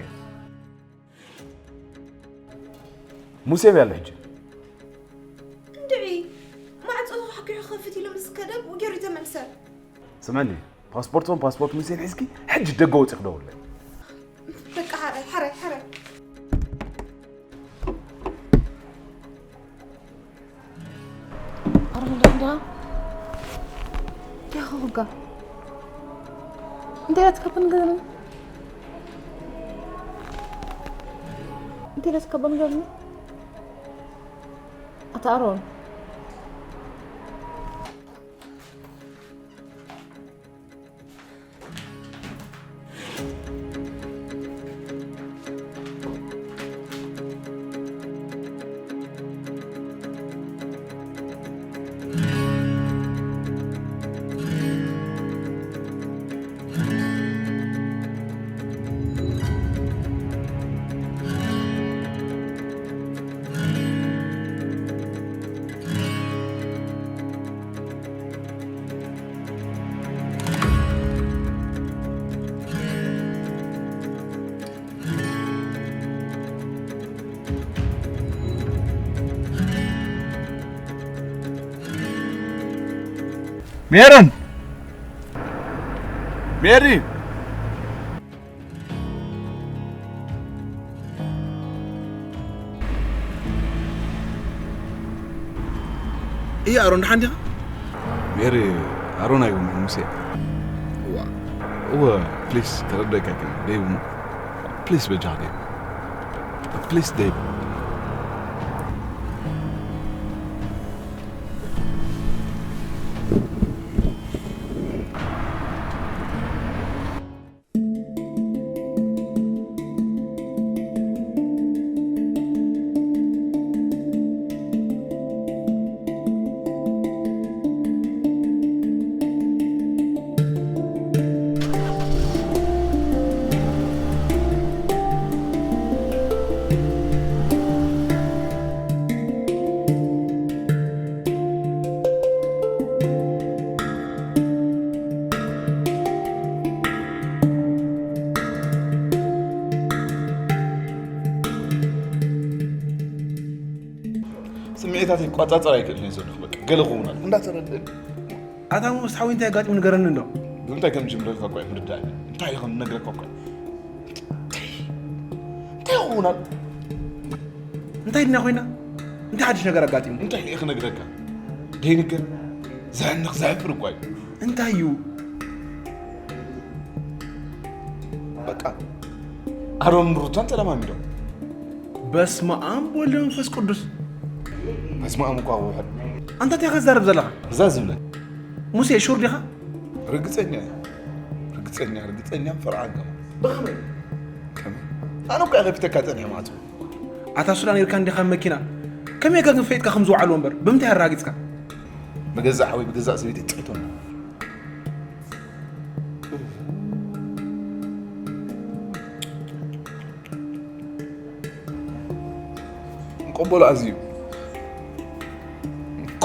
ሙሴ በይ ኣሎ ሕጂ እንድዒ ማዕጾ ተዃኪዑ ክኸፍት ኢሉ ምስ ከደ ብኡ ገይሩ ተመልሰ ስመኒ ፓስፖርቶን ፓስፖርት ሙሴን ሒዝኪ ሕጂ ደገ ወፂ ክደውለይ በቃ ሓራይ ሓራይ ሓራይ ኣረ እንዳ እንዳ ያኸውጋ እንታይ ኣትከብን ገርኒ እንታይ ኣትከብን ገርኒ ኣታ ኣሮን ሜሮን! ሜሪ! እየ ኣሮን፣ ደሓን ዲኻ? ሜሪ፣ ኣሮን ኣይኮንኩን፣ ሙሴ። እዋ። እወ፣ ፕሊስ፣ ተረዳእካ ከ፣ ደይቡ። ፕሊስ፣ በጃኻ ደይቡ። ፕሊስ፣ ደይቡ። ስምዒታት ይቋጻጸር ኣይክእልን እየ ዘለኹ። በቃ ገለ ክኸውን ኣሎ። እንዳተረድእን። ኣታ ሞስ ሓወይ እንታይ ኣጋጢሙ ንገረኒ እንዶ። ብምንታይ ከም ዝምረልካ እኮ እየ ምርዳእ። እንታይ ኢኹም ነግረካ እኮ እየ። እንታይ ክኸውን ኣሎ? እንታይ ድና ኮይና? እንታይ ሓድሽ ነገር ኣጋጢሙ? እንታይ ኢለ ክነግረካ? ደይንገር ዘሕንኽ ዘሕፍር እኳ እዩ። እንታይ እዩ? በቃ ኣሮን ሩታን ተለማሚዶም። በስመ ኣብ ወልድ መንፈስ ቅዱስ። በስመ ኣብ እኳ ውሕድ። ኣንታ እንታይ ከዛርብ ዘለኻ? እዛ ዝብለ። ሙሴ ሹር ዲኻ? ርግጸኛ እየ። ርግጸኛ፣ ርግጸኛ ፈርዓን ከማ። ብኸመይ? ከመይ? ኣነ እኮ እየ ከፊተካ ጸኒሐ ማዕጾ። ኣታ ሱዳን ኔርካ እንዲኻ መኪና። ከመይ ጌርካ ግን ፈይጥካ ከም ዝወዓሉ እምበር፣ ብምንታይ ኣረጋጊጽካ? ብገዛእ ሓወይ፣ ብገዛእ ሰበይቲ ጥዕቶም። ቅበሎ ኣዝዩ፣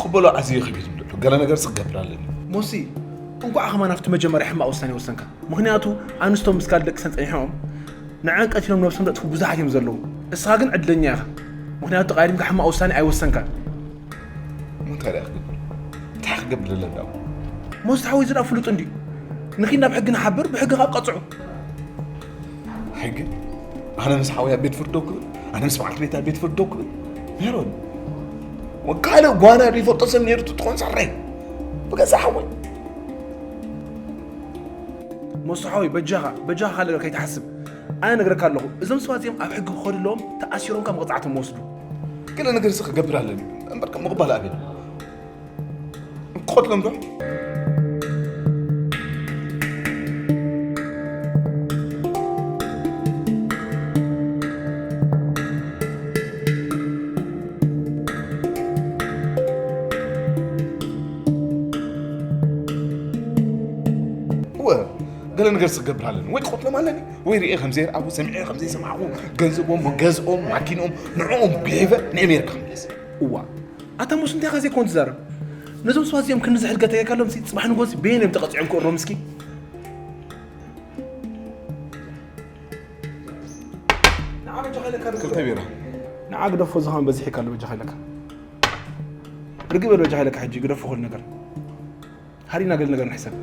ቅበሎ ኣዝዩ ከቢድ እዩ ዘሎ። ገለ ነገር ክገብር ኣለኒ። ሞሲ፣ እንኳዕ ከማን ኣብቲ መጀመርያ ሕማቕ ውሳኔ ወሰንካ። ምኽንያቱ፣ ኣንስቶም ምስ ካልእ ደቂ ጸኒሖም፣ ንዐን ቀቲሎም ነብሶም ዘጥፍኡ ብዙሓት እዮም ዘለዉ። እስኻ ግን ዕድለኛ ኢኻ። ምኽንያቱ፣ ተቓዲምካ ሕማቕ ውሳኔ ኣይወሰንካን። እሞ እንታይ ደኣ ክገብር? እንታይ ክገብር ኣለና? ሞስ ሓወይ ዝዳ ፍሉጥ እንዲ። ንኺድ ናብ ሕጊ ንሓብር፣ ብሕጊ ካብ ቀጽዑ። ሕጊ? ኣነ ምስ ሓወይ ኣብ ቤት ፍርዲ ደው ክብል? ኣነ ምስ በዓልቲ ቤት ኣብ ቤት ፍርዲ ደው ክብል? ሜሮን፣ ወካለ ጓና ዘይፈልጦ ሰብ ነይሩ ትኾን ሰረይ። ብገዛ ሓወይ። ሞስ ሓወይ፣ በጃኻ፣ በጃኻ ካልእ ነገር ከይትሓስብ። ኣነ ነግረካ ኣለኹ፣ እዞም ሰባት እዚኦም ኣብ ሕጊ ክኸዱ ኣለዎም፣ ተኣሲሮም ካብ መቕጻዕቶም ወስዱ። ገለ ነገር ሲ ክገብር ኣለኒ፣ እምበር ከም ምቕባል ኣቤል። ክቐትሎም ዶ? እወ፣ ገለ ነገር ሲ ክገብር ኣለኒ። ወይ ክቐትሎም ኣለኒ፣ ወይ ርእየ ከም ዘይረኣኹ፣ ሰሚዐ ከም ዘይሰማዕኹ፣ ገንዘቦም፣ ገዝኦም፣ ማኪንኦም፣ ንዕኦም ብሒፈ ንኣሜሪካ ክምለስ። እዋ፣ ኣታ ሞስ እንታይ ኢኻ ዘይኮን ትዛረብ? ነዞም ሰባት እዚኦም ክንዲ ዝሕድገ ተገይርካሎም ሲ ጽባሕ ንጎሲ በየን እዮም ተቐጺዖም ክእሮም እስኪ? ንዓ በጃኻ ኢለካ ዶ? ክልተ ቢራ። ንዓ ግደፎ፣ እዚ ኸማን በዚሕካ ኣሎ፣ በጃኻ ኢለካ። ርግእ በል በጃኻ ኢለካ፣ ሕጂ ግደፎ ኩሉ ነገር። ሃዲና ገለ ነገር ንሕሰብ።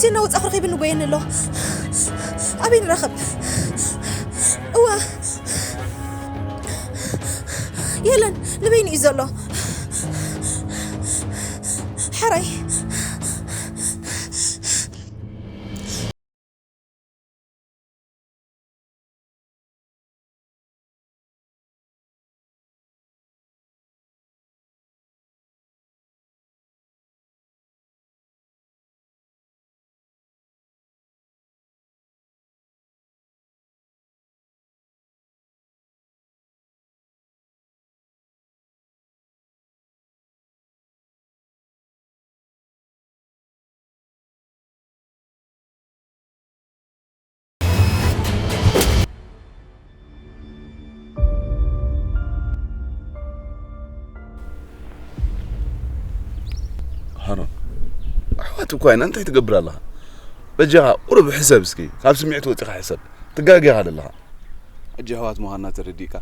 ዜና ወጻ ክረኺብኒ ጎየኒ ኣሎ። ኣበይ ንራኸብ? እዋ። የለን፣ ንበይኑ እዩ ዘሎ። ሕራይ። ሃሮን፣ ኣሕዋት እኳ ኢና፣ እንታይ ትገብር ኣለኻ? በጃኻ ቁሩብ ሕሰብ እስኪ፣ ካብ ስምዒት ወጺኻ ሕሰብ። ትጋጌኻ ዘለኻ። ሕጂ ኣሕዋት ምዃንና ተረዲእካ?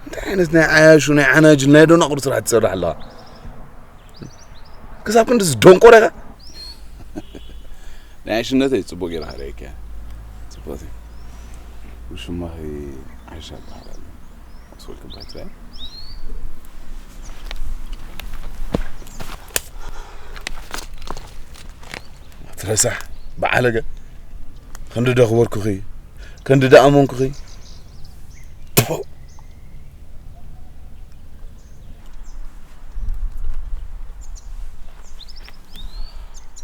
እንታይ ዓይነት ናይ ዓያሹ፣ ናይ ዓናጅል፣ ናይ ደናቑር ስራሕ ትሰርሕ ኣለኻ? ክሳብ ክንድዚ ደንቆር ኢኻ? ናይ ዕሽነተይ ጽቡቕ ጌርካ ርኢካያ። ጽቡቕ እዩ። ውሽማኺ ዓይሻ እበሃል ኣለኹ። ስወልክ ባትራ። ትረሳሕ በዓለገ። ክንዲ ደኽበርኩኺ፣ ክንዲ ደኣመንኩኺ።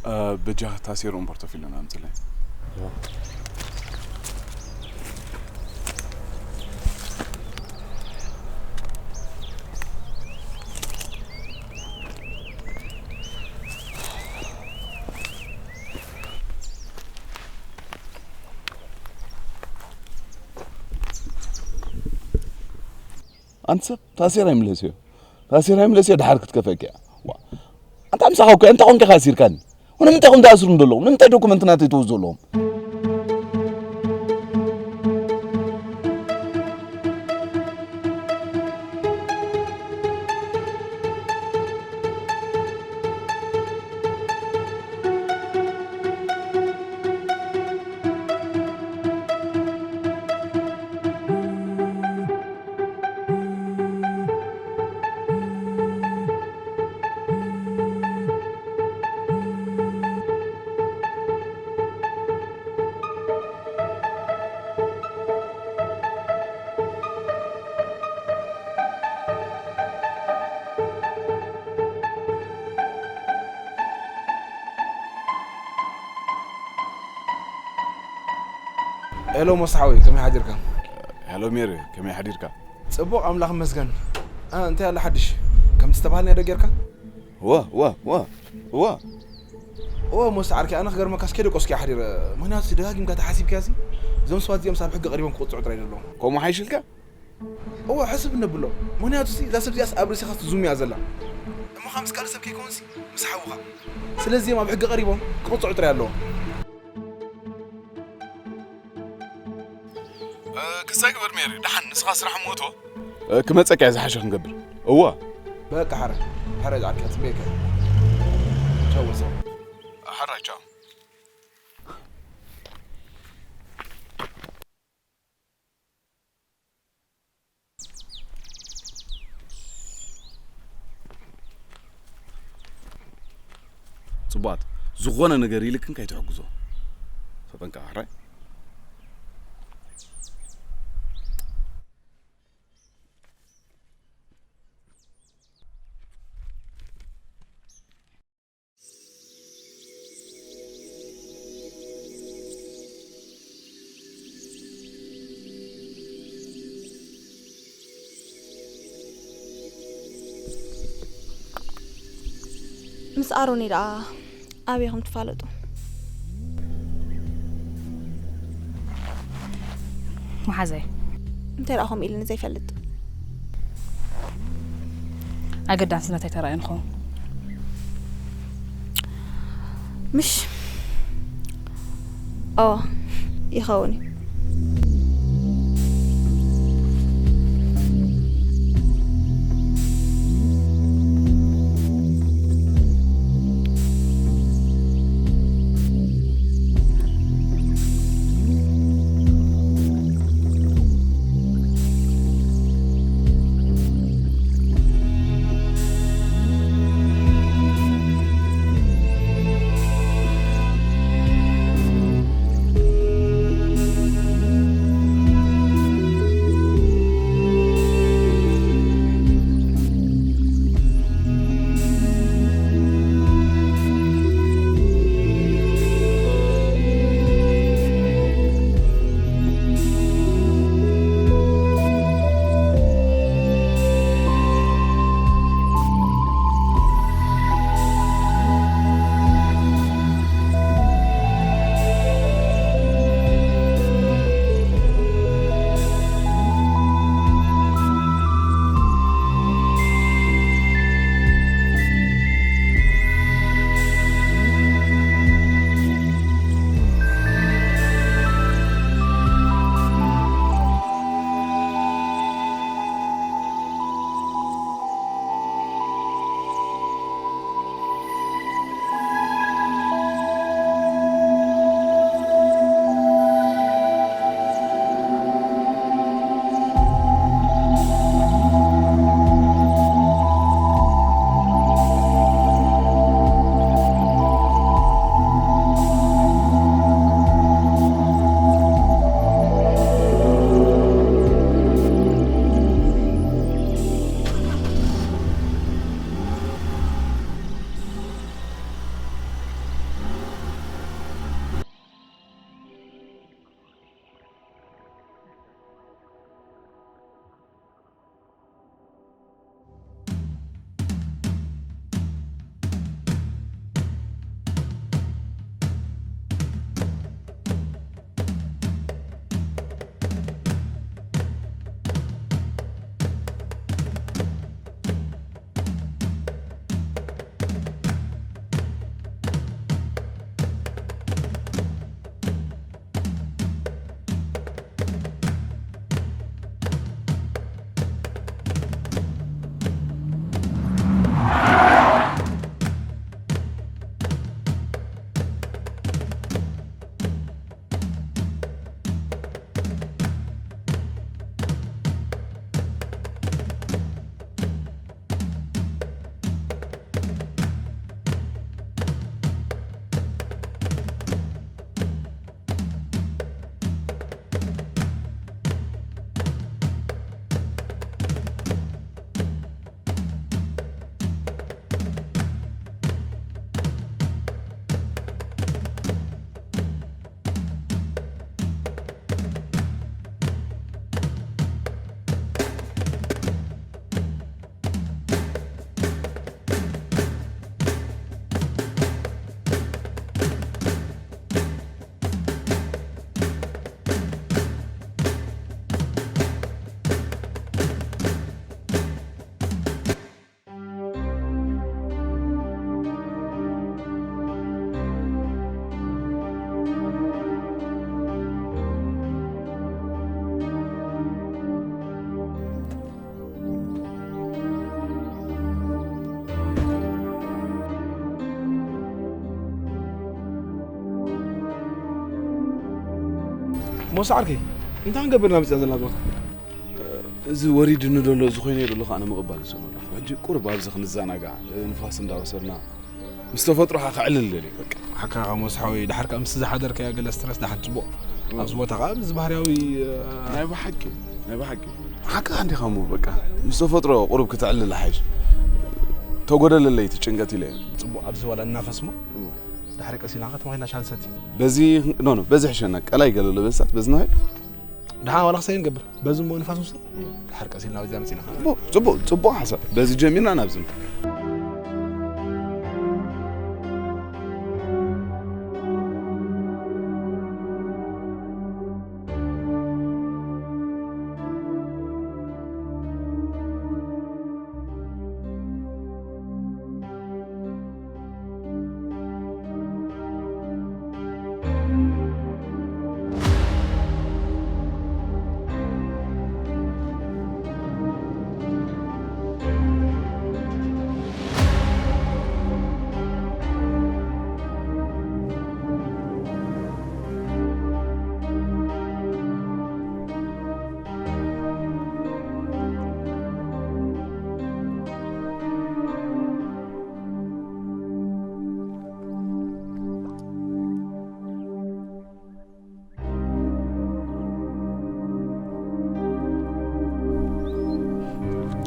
እ፣ በጃ ታሴሮን ፖርቶፊሎን ኣምጽለይ። ኣንተ ሰብ ታሴር ኣይምለስዮ። ታሴር ኣይምለስዮ፣ ድሓር ክትከፈኪ እያ። ዋ፣ ኣንታ ምሳኻ እኮ እንታይ ኮንካ ካሲርካኒ? ወነ ምንታይ ኮም ተኣስሩ እንደለዎም? ንምንታይ ዶኩመንት ናተይ ትወስዱ ኣለዎም? ሄሎ ሞሳ ሓወይ፣ ከመይ ሓዲርካ? ሄሎ ሜሪ፣ ከመይ ሓዲርካ? ጽቡቕ፣ ኣምላኽ ይመስገን። እ፣ እንታይ ኣሎ ሓድሽ? ከምቲ ዝተባህልናዮ ዶ ጌርካ? ዋ፣ ዋ፣ ዋ፣ ዋ። ኦ፣ ሞሳ ዓርከይ፣ ኣነ ክገርመካስ ከይደቀስኩ እየ ሓዲረ። ምኽንያቱ ደጋጊምካ ተሓሲብካሲ፣ እዞም ሰባት እዚኦም ኣብ ሕጊ ቀሪቦም ክቕጽዑ ጥራይ ዘለዎም። ከምኡ ሓይሽልካ? እወ፣ ሕስብ ነብሎ። ምኽንያቱሲ እዛ ሰብ እዚኣስ ኣብ ርእስኻስ ትዙም እያ ዘላ። እሞ ኸኣ ምስ ካልእ ሰብ ከይኮንሲ ምስ ሓውኻ። ስለዚ እዚኦም ኣብ ሕጊ ቀሪቦም ክቕጽዑ ጥራይ ኣለዎም። እ፣ ክሳይ ግበር ሜሪ፣ ደሓን ንስኻ ስራሕ እሞ እቶ። እ፣ ክመጸካ እየ ዝሓሸ ክንገብር። እወ። በቃ ሓረ፣ ሓረ ዝዓርከ ጽበየካ። ቻው ወሰን። ሓረ ቻው። ጽቡቓት፣ ዝኾነ ነገር ኢልክን ከይትሕግዞ። ተጠንቀቕ፣ ሕራይ። ምስ ኣሮኒ ደኣ ኣበይ ኢኹም ትፋለጡ? መሓዛይ። እንታይ ደኣ ከምኡ ኢልኒ ዘይፈልጥ? ኣገዳስነት ኣይተራእየን ኸውን። ምሽ? ኦ፣ ይኸውን እዩ። ሞሳ ዓርከይ፣ እንታይ ክንገብር ኢና መፂኣ ዘለና ቦታ? እዚ ወሪድኒ ዘሎ፣ እዚ ኮይነ ዘሎ ከዓ ንምቕባል ዝሰሎ ኣለኹ። ሕጂ ቁርብ ኣብዚ ክንዘናጋዕ፣ ንፋስ እንዳወሰድና ምስ ተፈጥሮ ከዓ ክዕልል ደልየ በቃ። ሓካ ሞሳ ሓወይ፣ ድሓር ከዓ ምስ ዝሓደርካዮ ገለ ስትረስ ደሓን ፅቡቕ። ኣብዚ ቦታ ከዓ ምስ ባህርያዊ፣ እ፣ ናይ ብሓቂ፣ ናይ ብሓቂ። ሓካ እንዲኻ እሞ በቃ ምስ ተፈጥሮ ቁርብ ክትዕልል ሓይሽ። ተጎደለለይ እቲ ጭንቀት ኢለ እየ። ፅቡቕ፣ ኣብዚ ዋላ እናፈስሞ እዎ። ድሓር ቀሲና ከዓ ተማሂና ሻንሰቲ። በዚ፣ ኖ፣ ኖ፣ በዚ ሕሸና ቀላይ ገለ ለበሳት፣ በዚ ንኸይድ። ደሓን ዋላ ክሳይ ንገብር። በዚ እሞ ንፋስ ውስጥ ድሓር ቀስ ኢልና ወዲዛ መጺና። ጽቡቕ፣ ጽቡቕ፣ ጽቡቕ ሓሳብ። በዚ ጀሚርና ናብዚ።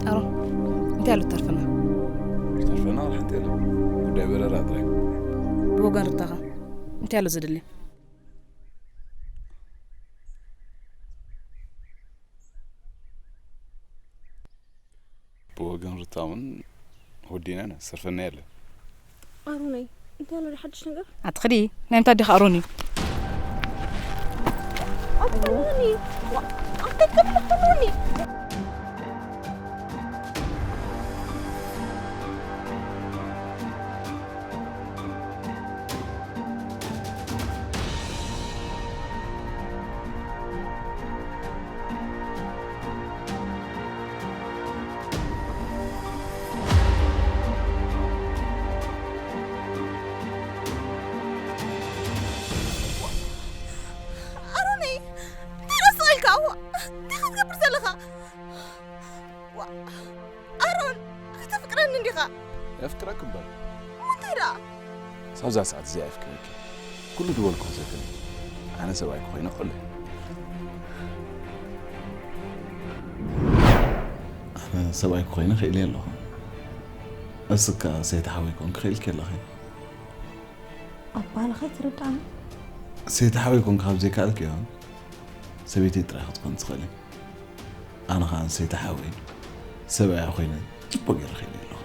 ኣሮን፣ እንታይ ኣሎ ተርፈና? ተርፈና ሓንቲ የለ። ጉዳይ በረራ ጥራይ። ብወገን ሩታኻ እንታይ ኣሎ ዘድሊ? ብወገን ሩታ እውን ወዲና ኢና፣ ዝተርፈና የለን። ኣሮነይ፣ እንታይ ኣሎ ሓድሽ ነገር? ኣትኽዲ፣ ናይ ምንታይ ዲኻ ኣሮን እዩ? ኣትከልኒ፣ ዋ፣ ኣትከልኒ። ኣሮነይ፣ እንታይ ደስ ኢልካ? ዋ፣ እንታይ ክትገብር ዘለኻ? ዋ፣ ኣሮን፣ ከተፍቅረኒ እንዲኻ? የፍቅረክ እምበር። እንታይ ደኣ? ሳብዛ ሰዓት እዚኣ የፍቅረኪ። ኩሉ ዝበልኩ ክዘክር። ኣነ ሰብኣይ ክኾይነ ክእለ። ኣነ ሰብኣይ ክኾይነ ክእለ ኣለኹ። እስካ ሰይቲ ሓወይ ኮንክ ክእልኪ ኣለኺ። ኣባልኻ ኣይትርዳእን። ሰይቲ ሓወይ ኮንክ ካብ ዘይከኣልኪ እዮ። ሰበይተይ ጥራይ ክትኮን ትኽእል። ኣነ ኸኣ ንሰይቲ ሓወይ ሰብኣያ ኮይነ ጽቡቕ ገይረ ኸይደ ኣለኹ።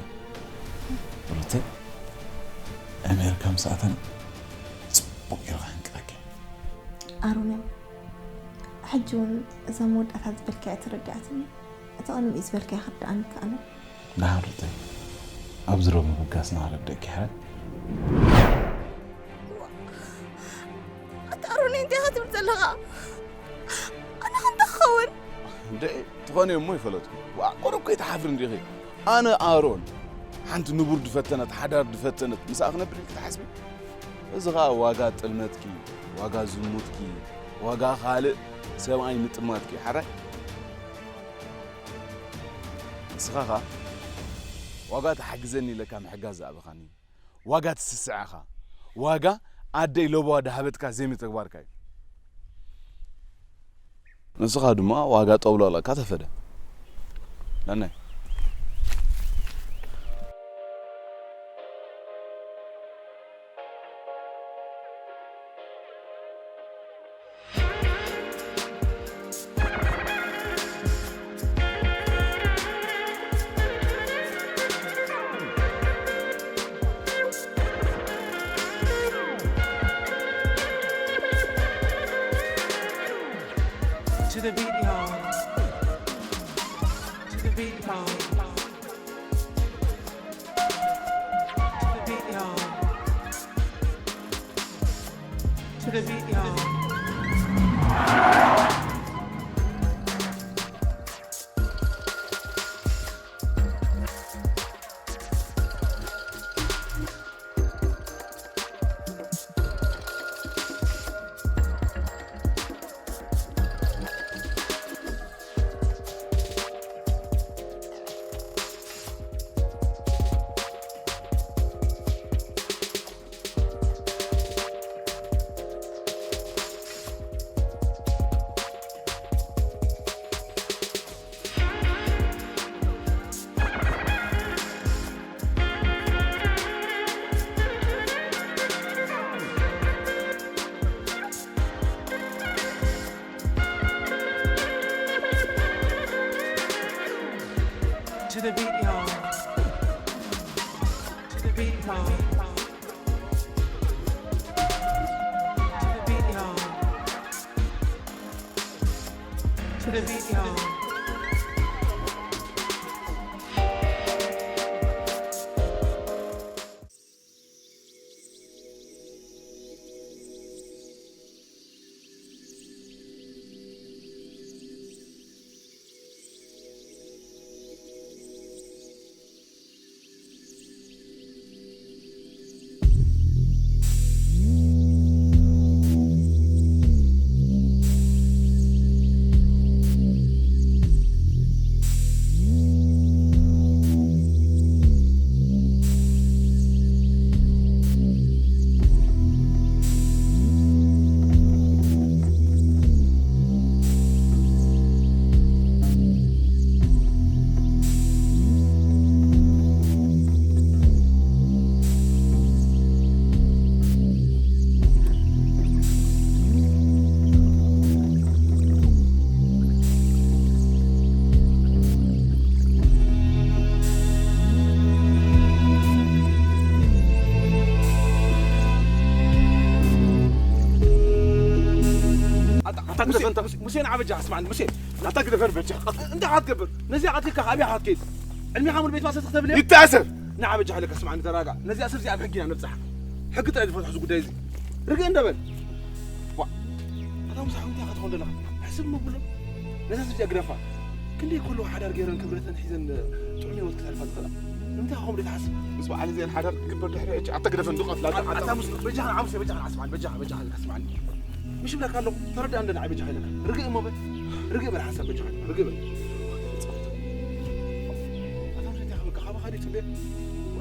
ሩተ፣ ኣሜሪካ ምስ ኣተና ጽቡቕ ገይረ ከሕንቅቐኪ። ኣሮን፣ ሕጂ እውን እዛ መወዳእታ ዝበልካያ ተረዲኣትኒ። እቲ ቅድሚኡ ዝበልካያ ክርድኣኒ ይከኣል። ደሓን ሩተይ፣ ኣብዚ ዶ ምብጋስ ንኸረድአኪ ይሓይሽ። ኣታ ኣሮን እንታይ ኢኻ ትብል ዘለኻ? ኣነ ከ እንታይ ክኸውን? እንድዒ ትኾኒ እሞ ይፈለጥኩ። ዋእ፣ ቁሩብ ከይትሓፍሪ እንዲኺ። ኣነ ኣሮን፣ ሓንቲ ንቡር ዝፈተነት፣ ሓዳር ዝፈተነት፣ ምስኣ ክነብር ኢልኪ ትሓስቢ? እዚ ኸኣ ዋጋ ጥልመትኪ፣ ዋጋ ዝሙትኪ፣ ዋጋ ካልእ ሰብኣይ ምጥማትኪ፣ ሓራይ? ንስኻ ኸኣ ዋጋ ትሓግዘኒ ኢለካ ምሕጋዝ ዝኣበኻኒ፣ ዋጋ ትስስዐኻ፣ ዋጋ ኣደይ ለበዋ ድሃበትካ ዘይምትግባርካ እዩ። ንስኻ ድማ ዋጋ ጠውለቕለቕካ ተፈደ። ነናይ። To the beat, y'all. To the beat, y'all. To the beat, y'all. To the beat, y'all. the beat, y'all. To the beat, y'all. To the beat, y'all. To the beat, y'all. ኣታ ኣታ ግደፈን፣ ሙሴ፣ ሙሴ ንዓ በጃ፣ ስማዕኒ፣ ሙሴ። ኣታ ግደፈን በጃ። እንታይ ኢኻ ትገብር? ነዚኣ ቀቲልካ ካብ ኣበይ ኢኻ ክትከይድ? ዕድሜኻ ሙሉ ቤት ማእሰርቲ ክተብል እያ? ይተኣሰር። ንዓ በጃ ኢለካ፣ ስማዕኒ፣ ተረጋጋ። ነዚኣ ሰብ እዚኣ ኣብ ሕጊ ኢና ነብጽሓ። ሕጊ ጥራይ ዝፈትሖ እዚ ጉዳይ እዚ። ርግእ እንደ በል። ዋ፣ ኣታ ሙሴ፣ ሓው እንታይ ኢኻ ትኾን ዘለኻ? ሕስብ እሞ ብሎ። ነዛ ሰብ እዚኣ ግደፋ። ክንደይ ከለዋ ሓዳር ገይረን ክብረተን ሒዘን ጥዑም ህይወት ክተሕልፋ ዝኽእላ? ንምንታይ ከምኡ ዘይትሓስብ? ምስ በዓል እዚአን ሓዳር ክግበር ድሕሪ ሕጂ ኣታ ግደፈን ዝቐትላ ኣታ ኣታ ሙስ በጃኻ ንዓ ሙሴ በጃኻ ንዓ ስማዕኒ በጃኻ በጃኻ ኢልካ ስማዕኒ። ምሽ እብለካ ኣለኹ ተረዳእ እንደ ንዓይ በጃኻ ኢለካ። ርግእ እሞ በል። ርግእ በል ሓንሳብ በጃኻ ርግእ በል። ኣታ ሙሴ እንታይ ክብለካ ካባኻ ድዩ ትጽበዮ?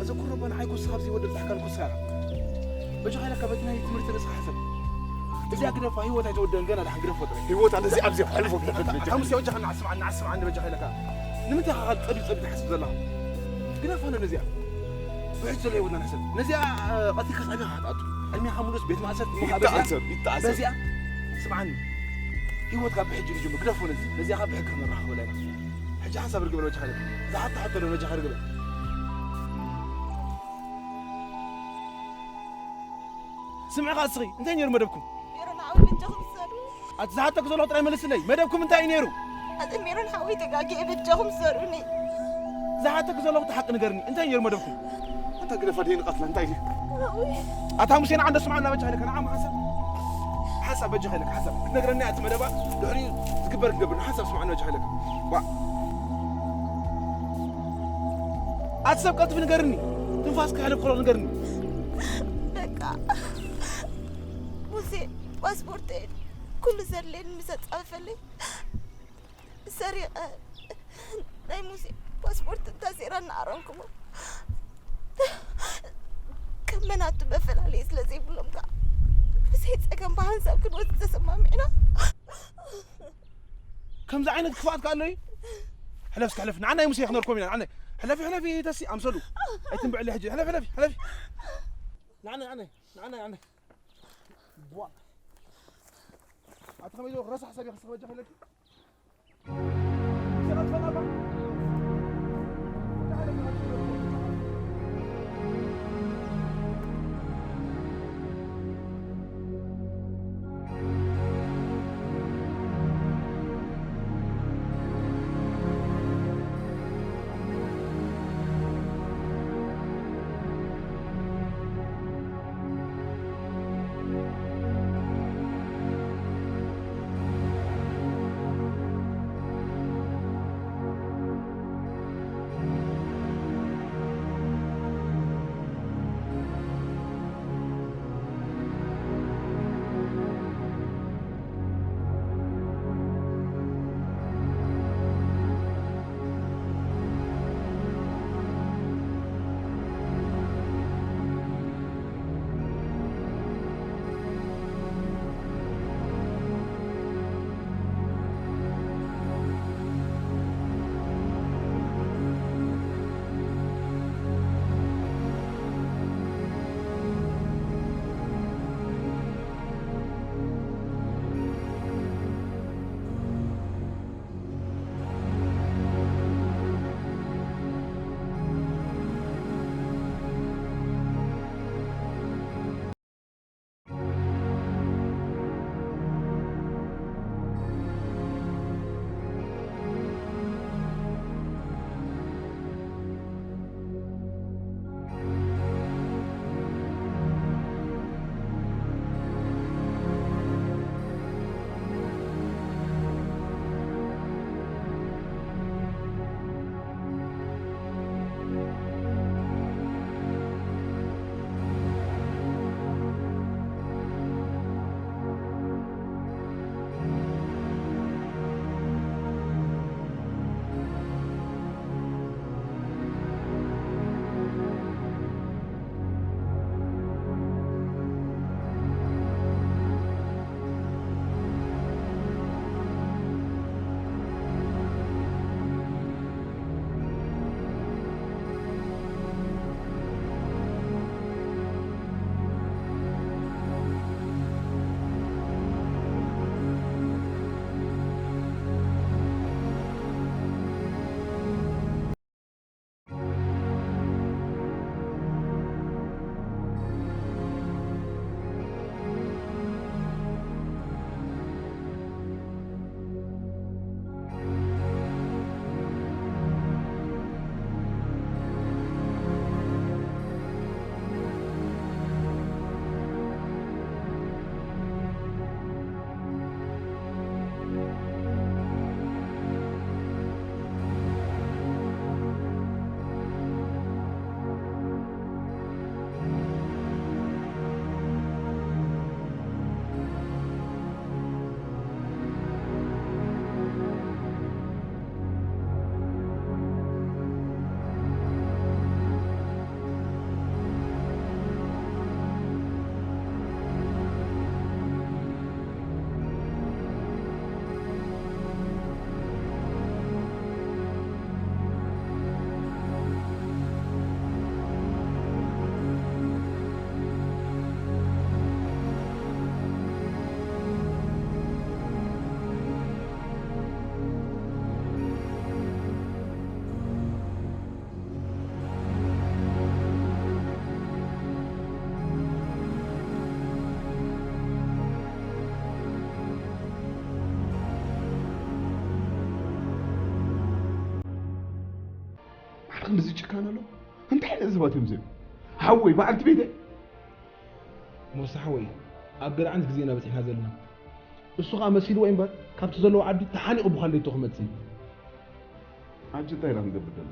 ዘኩሮ እባ ንዓይ ኩስኻ ኣብዚ ወደድ ጻሕካን ኩስኻ ኢኻ። በጃኻ ኢለካ በቲ ናይ ትምህርቲ ርእስኻ ሕሰብ። እዚኣ ግደፋ ህይወት ኣይተወደአን ገና ደሓን ግደፎ ጥራይ። ህይወት ኣነ እዚ ኣብዚ ክሕልፎ ግደፈት በጃኻ። ኣታ ሙሴ በጃኻ ንዓ ስማዕኒ ንዓ ስማዕኒ በጃኻ ኢለካ። ንምንታይ ኢኻ ጸቢብ ጸቢብ ትሓስብ ዘለኻ? ግደፋ ነዚኣ። ብሕጂ ዘሎ ህይወትና ንሕሰብ። ነዚኣ፣ እ፣ ቀቲልካ ጸቢኻ ክትኣቱ። ዕድሜኻ ሙሉስ ቤት ማእሰርቲ እሞ ከዓ በዚኣ፣ ይተኣሰር፣ ይተኣሰር። በዚኣ፣ ስምዓኒ። ህይወትካ ብሕጂ እዩ ዝጅምር። ግደፎ ነዚ። ነዚኣ ካብ ብሕጊ ክንራኸበላ ኢና። ሕጂ ሓንሳብ ርግእ በል በጃኻ ኢለካ። ዝሓቶ ሕቶ ዶ በጃኻ ርግእ በል። ስምዕኻ እስኺ፣ እንታይ ነይሩ መደብኩም? ሜሮን ሓወይ በጃኹም ሰዱ። ኣቲ ዝሓተኩ ዘለኹ ጥራይ መልስለይ። መደብኩም እንታይ እዩ ነይሩ? ኣቲ ሜሮን ሓወይ ተጋግየ በጃኹም ሰዱኒ። ዝሓተኩ ዘለኹ እቲ ሓቂ ንገርኒ። እንታይ ነይሩ መደብኩም? ኣታ ግደፋ ደይ ንቐትላ እንታይ እዩ? ሓወይ። ኣታ ሙሴ ንዓ እንዶ ስምዓና በጃኻ ኢለካ ንዓ ሓንሳብ። ሓንሳብ በጃኻ ኢለካ ሓንሳብ። ክትነግረኒ እያ እቲ መደባ ድሕሪኡ ዝግበር ክትገብር ሓንሳብ ስምዓና በጃኻ ኢለካ። ዋ። ኣቲ ሰብ ቀልጥፊ ንገርኒ። ትንፋስ ክሕልፍ ከሎ ንገርኒ። በቃ ሙሴ ፓስፖርት ኩሉ ዘድልየኒ ምስ ኣጻፈፈልይ ሰሪቐ ናይ ሙሴ ፓስፖርት እንታሲራ እናኣረምኩሞ ከም መናቱ መፈላለየ ስለ ዘይብሎም ከዓ ብዘይ ጸገም ብሓንሳብ ክንወስድ ተሰማሚዕና። ከምዚ ዓይነት ክፍኣት ከ ኣሎ እዩ? ሕለፍ እስከ ሕለፍ። ንዓናይ ሙሴ ክነርኮም ኢና። ንዓናይ። ሕለፊ፣ ሕለፊ ተሲ ኣምሰሉ። ኣይትንብዕሊ ሕጂ። ሕለፊ፣ ሕለፊ፣ ሕለፊ። ንዓናይ፣ ንዓናይ፣ ንዓናይ፣ ንዓናይ። ቧ። ኣቲ ከመይ ዝበልኩ ረሳሕ ሰብ ኢኻ፣ ስኽ በጃ ከይለኪ። ክንድዚ ጭካን ኣሎ? እንታይ ዓይነት ሰባት እዮም እዚኦም? ሓወይ፣ በዓልቲ ቤተይ? ሞሳ ሓወይ፣ ኣብ ገለ ዓይነት ግዜ ኢና በጺሕና ዘለና። እሱ ኸኣ መሲልዎ እዩ እምበር፣ ካብቲ ዘለዎ ዓዲ ተሓኒቑ ብዃሌቶ ክመጽእ እዩ። ሕጂ እንታይ ኢና ክንገብር ዘለና?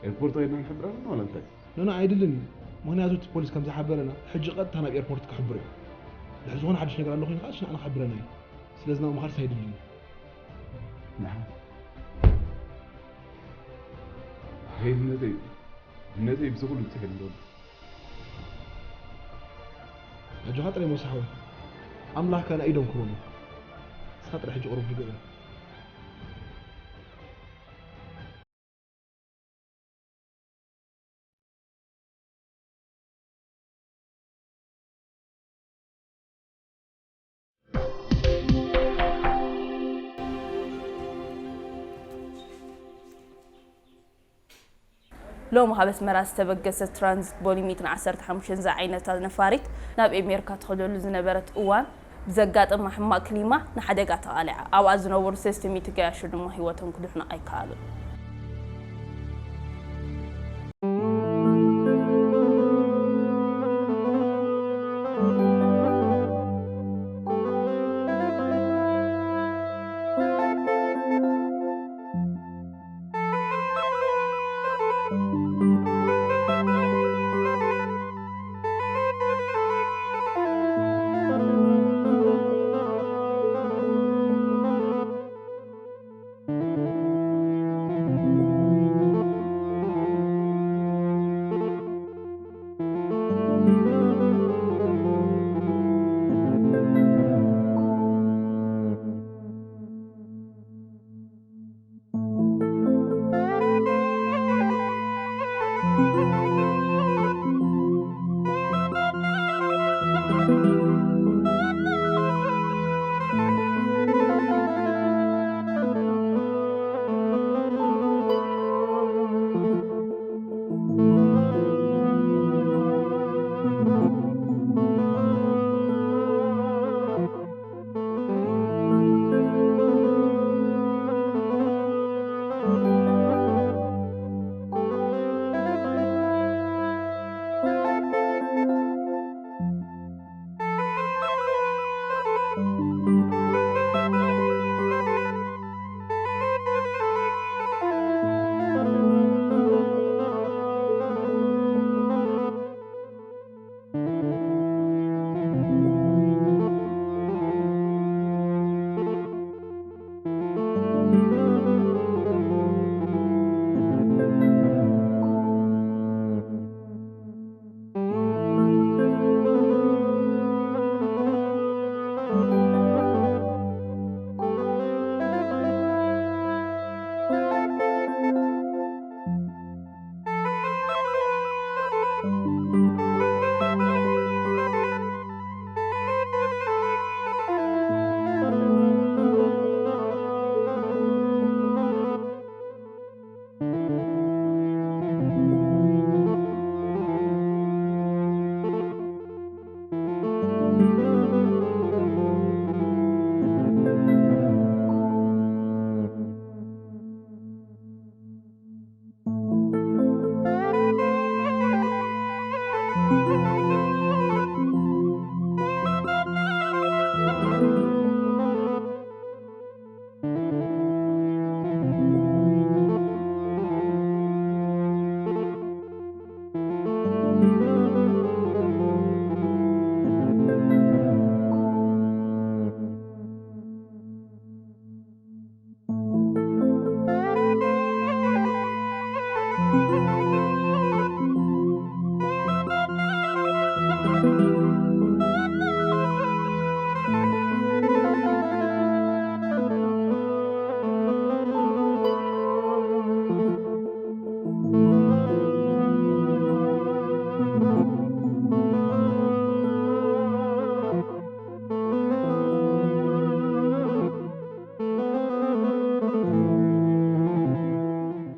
ኤርፖርት ከይድና ንሕብር ኣለና ዋላ እንታይ? ኖኖ፣ ኣይድልን እዩ። ምኽንያቱ እቲ ፖሊስ ከም ዝሓበረና፣ ሕጂ ቀጥታ ናብ ኤርፖርት ክሕብሮ እዩ። ድሕሪ ዝኾነ ሓድሽ ነገር ኣሎ ኮይኑ ከኣ፣ እሱ ንዓና ክሕብረና እዩ። ስለዚ ናብኡ ምኻድስ ኣይድልን እዩ። ንዓ። ኣይ እምነተይ፣ እምነተይ ብዚ ኩሉ ብፅሕ ኢሉ ዘሎ። ኣጆኻ ጥራይ ሞሳ ሓወይ። ኣምላኽ ከኣ ንኣይ ደንክሮም እዩ። ንስኻ ጥራይ ሕጂ ቁሩብ ርግእ በል። ሎሚ ካብ ኣስመራ ዝተበገሰት ትራንዚት ቦይንግ ሚእትን ዓሰርተ ሓሙሽተን ዝዓይነታ ነፋሪት ናብ ኣሜሪካ ትኸደሉ ዝነበረት እዋን ብዘጋጠማ ሕማቕ ክሊማ ንሓደጋ ተቓሊዓ። ኣብኣ ዝነበሩ ሰለስተ ሚእቲ ገያሾ ድማ ህይወቶም ክድሕኑ ኣይከኣሉን።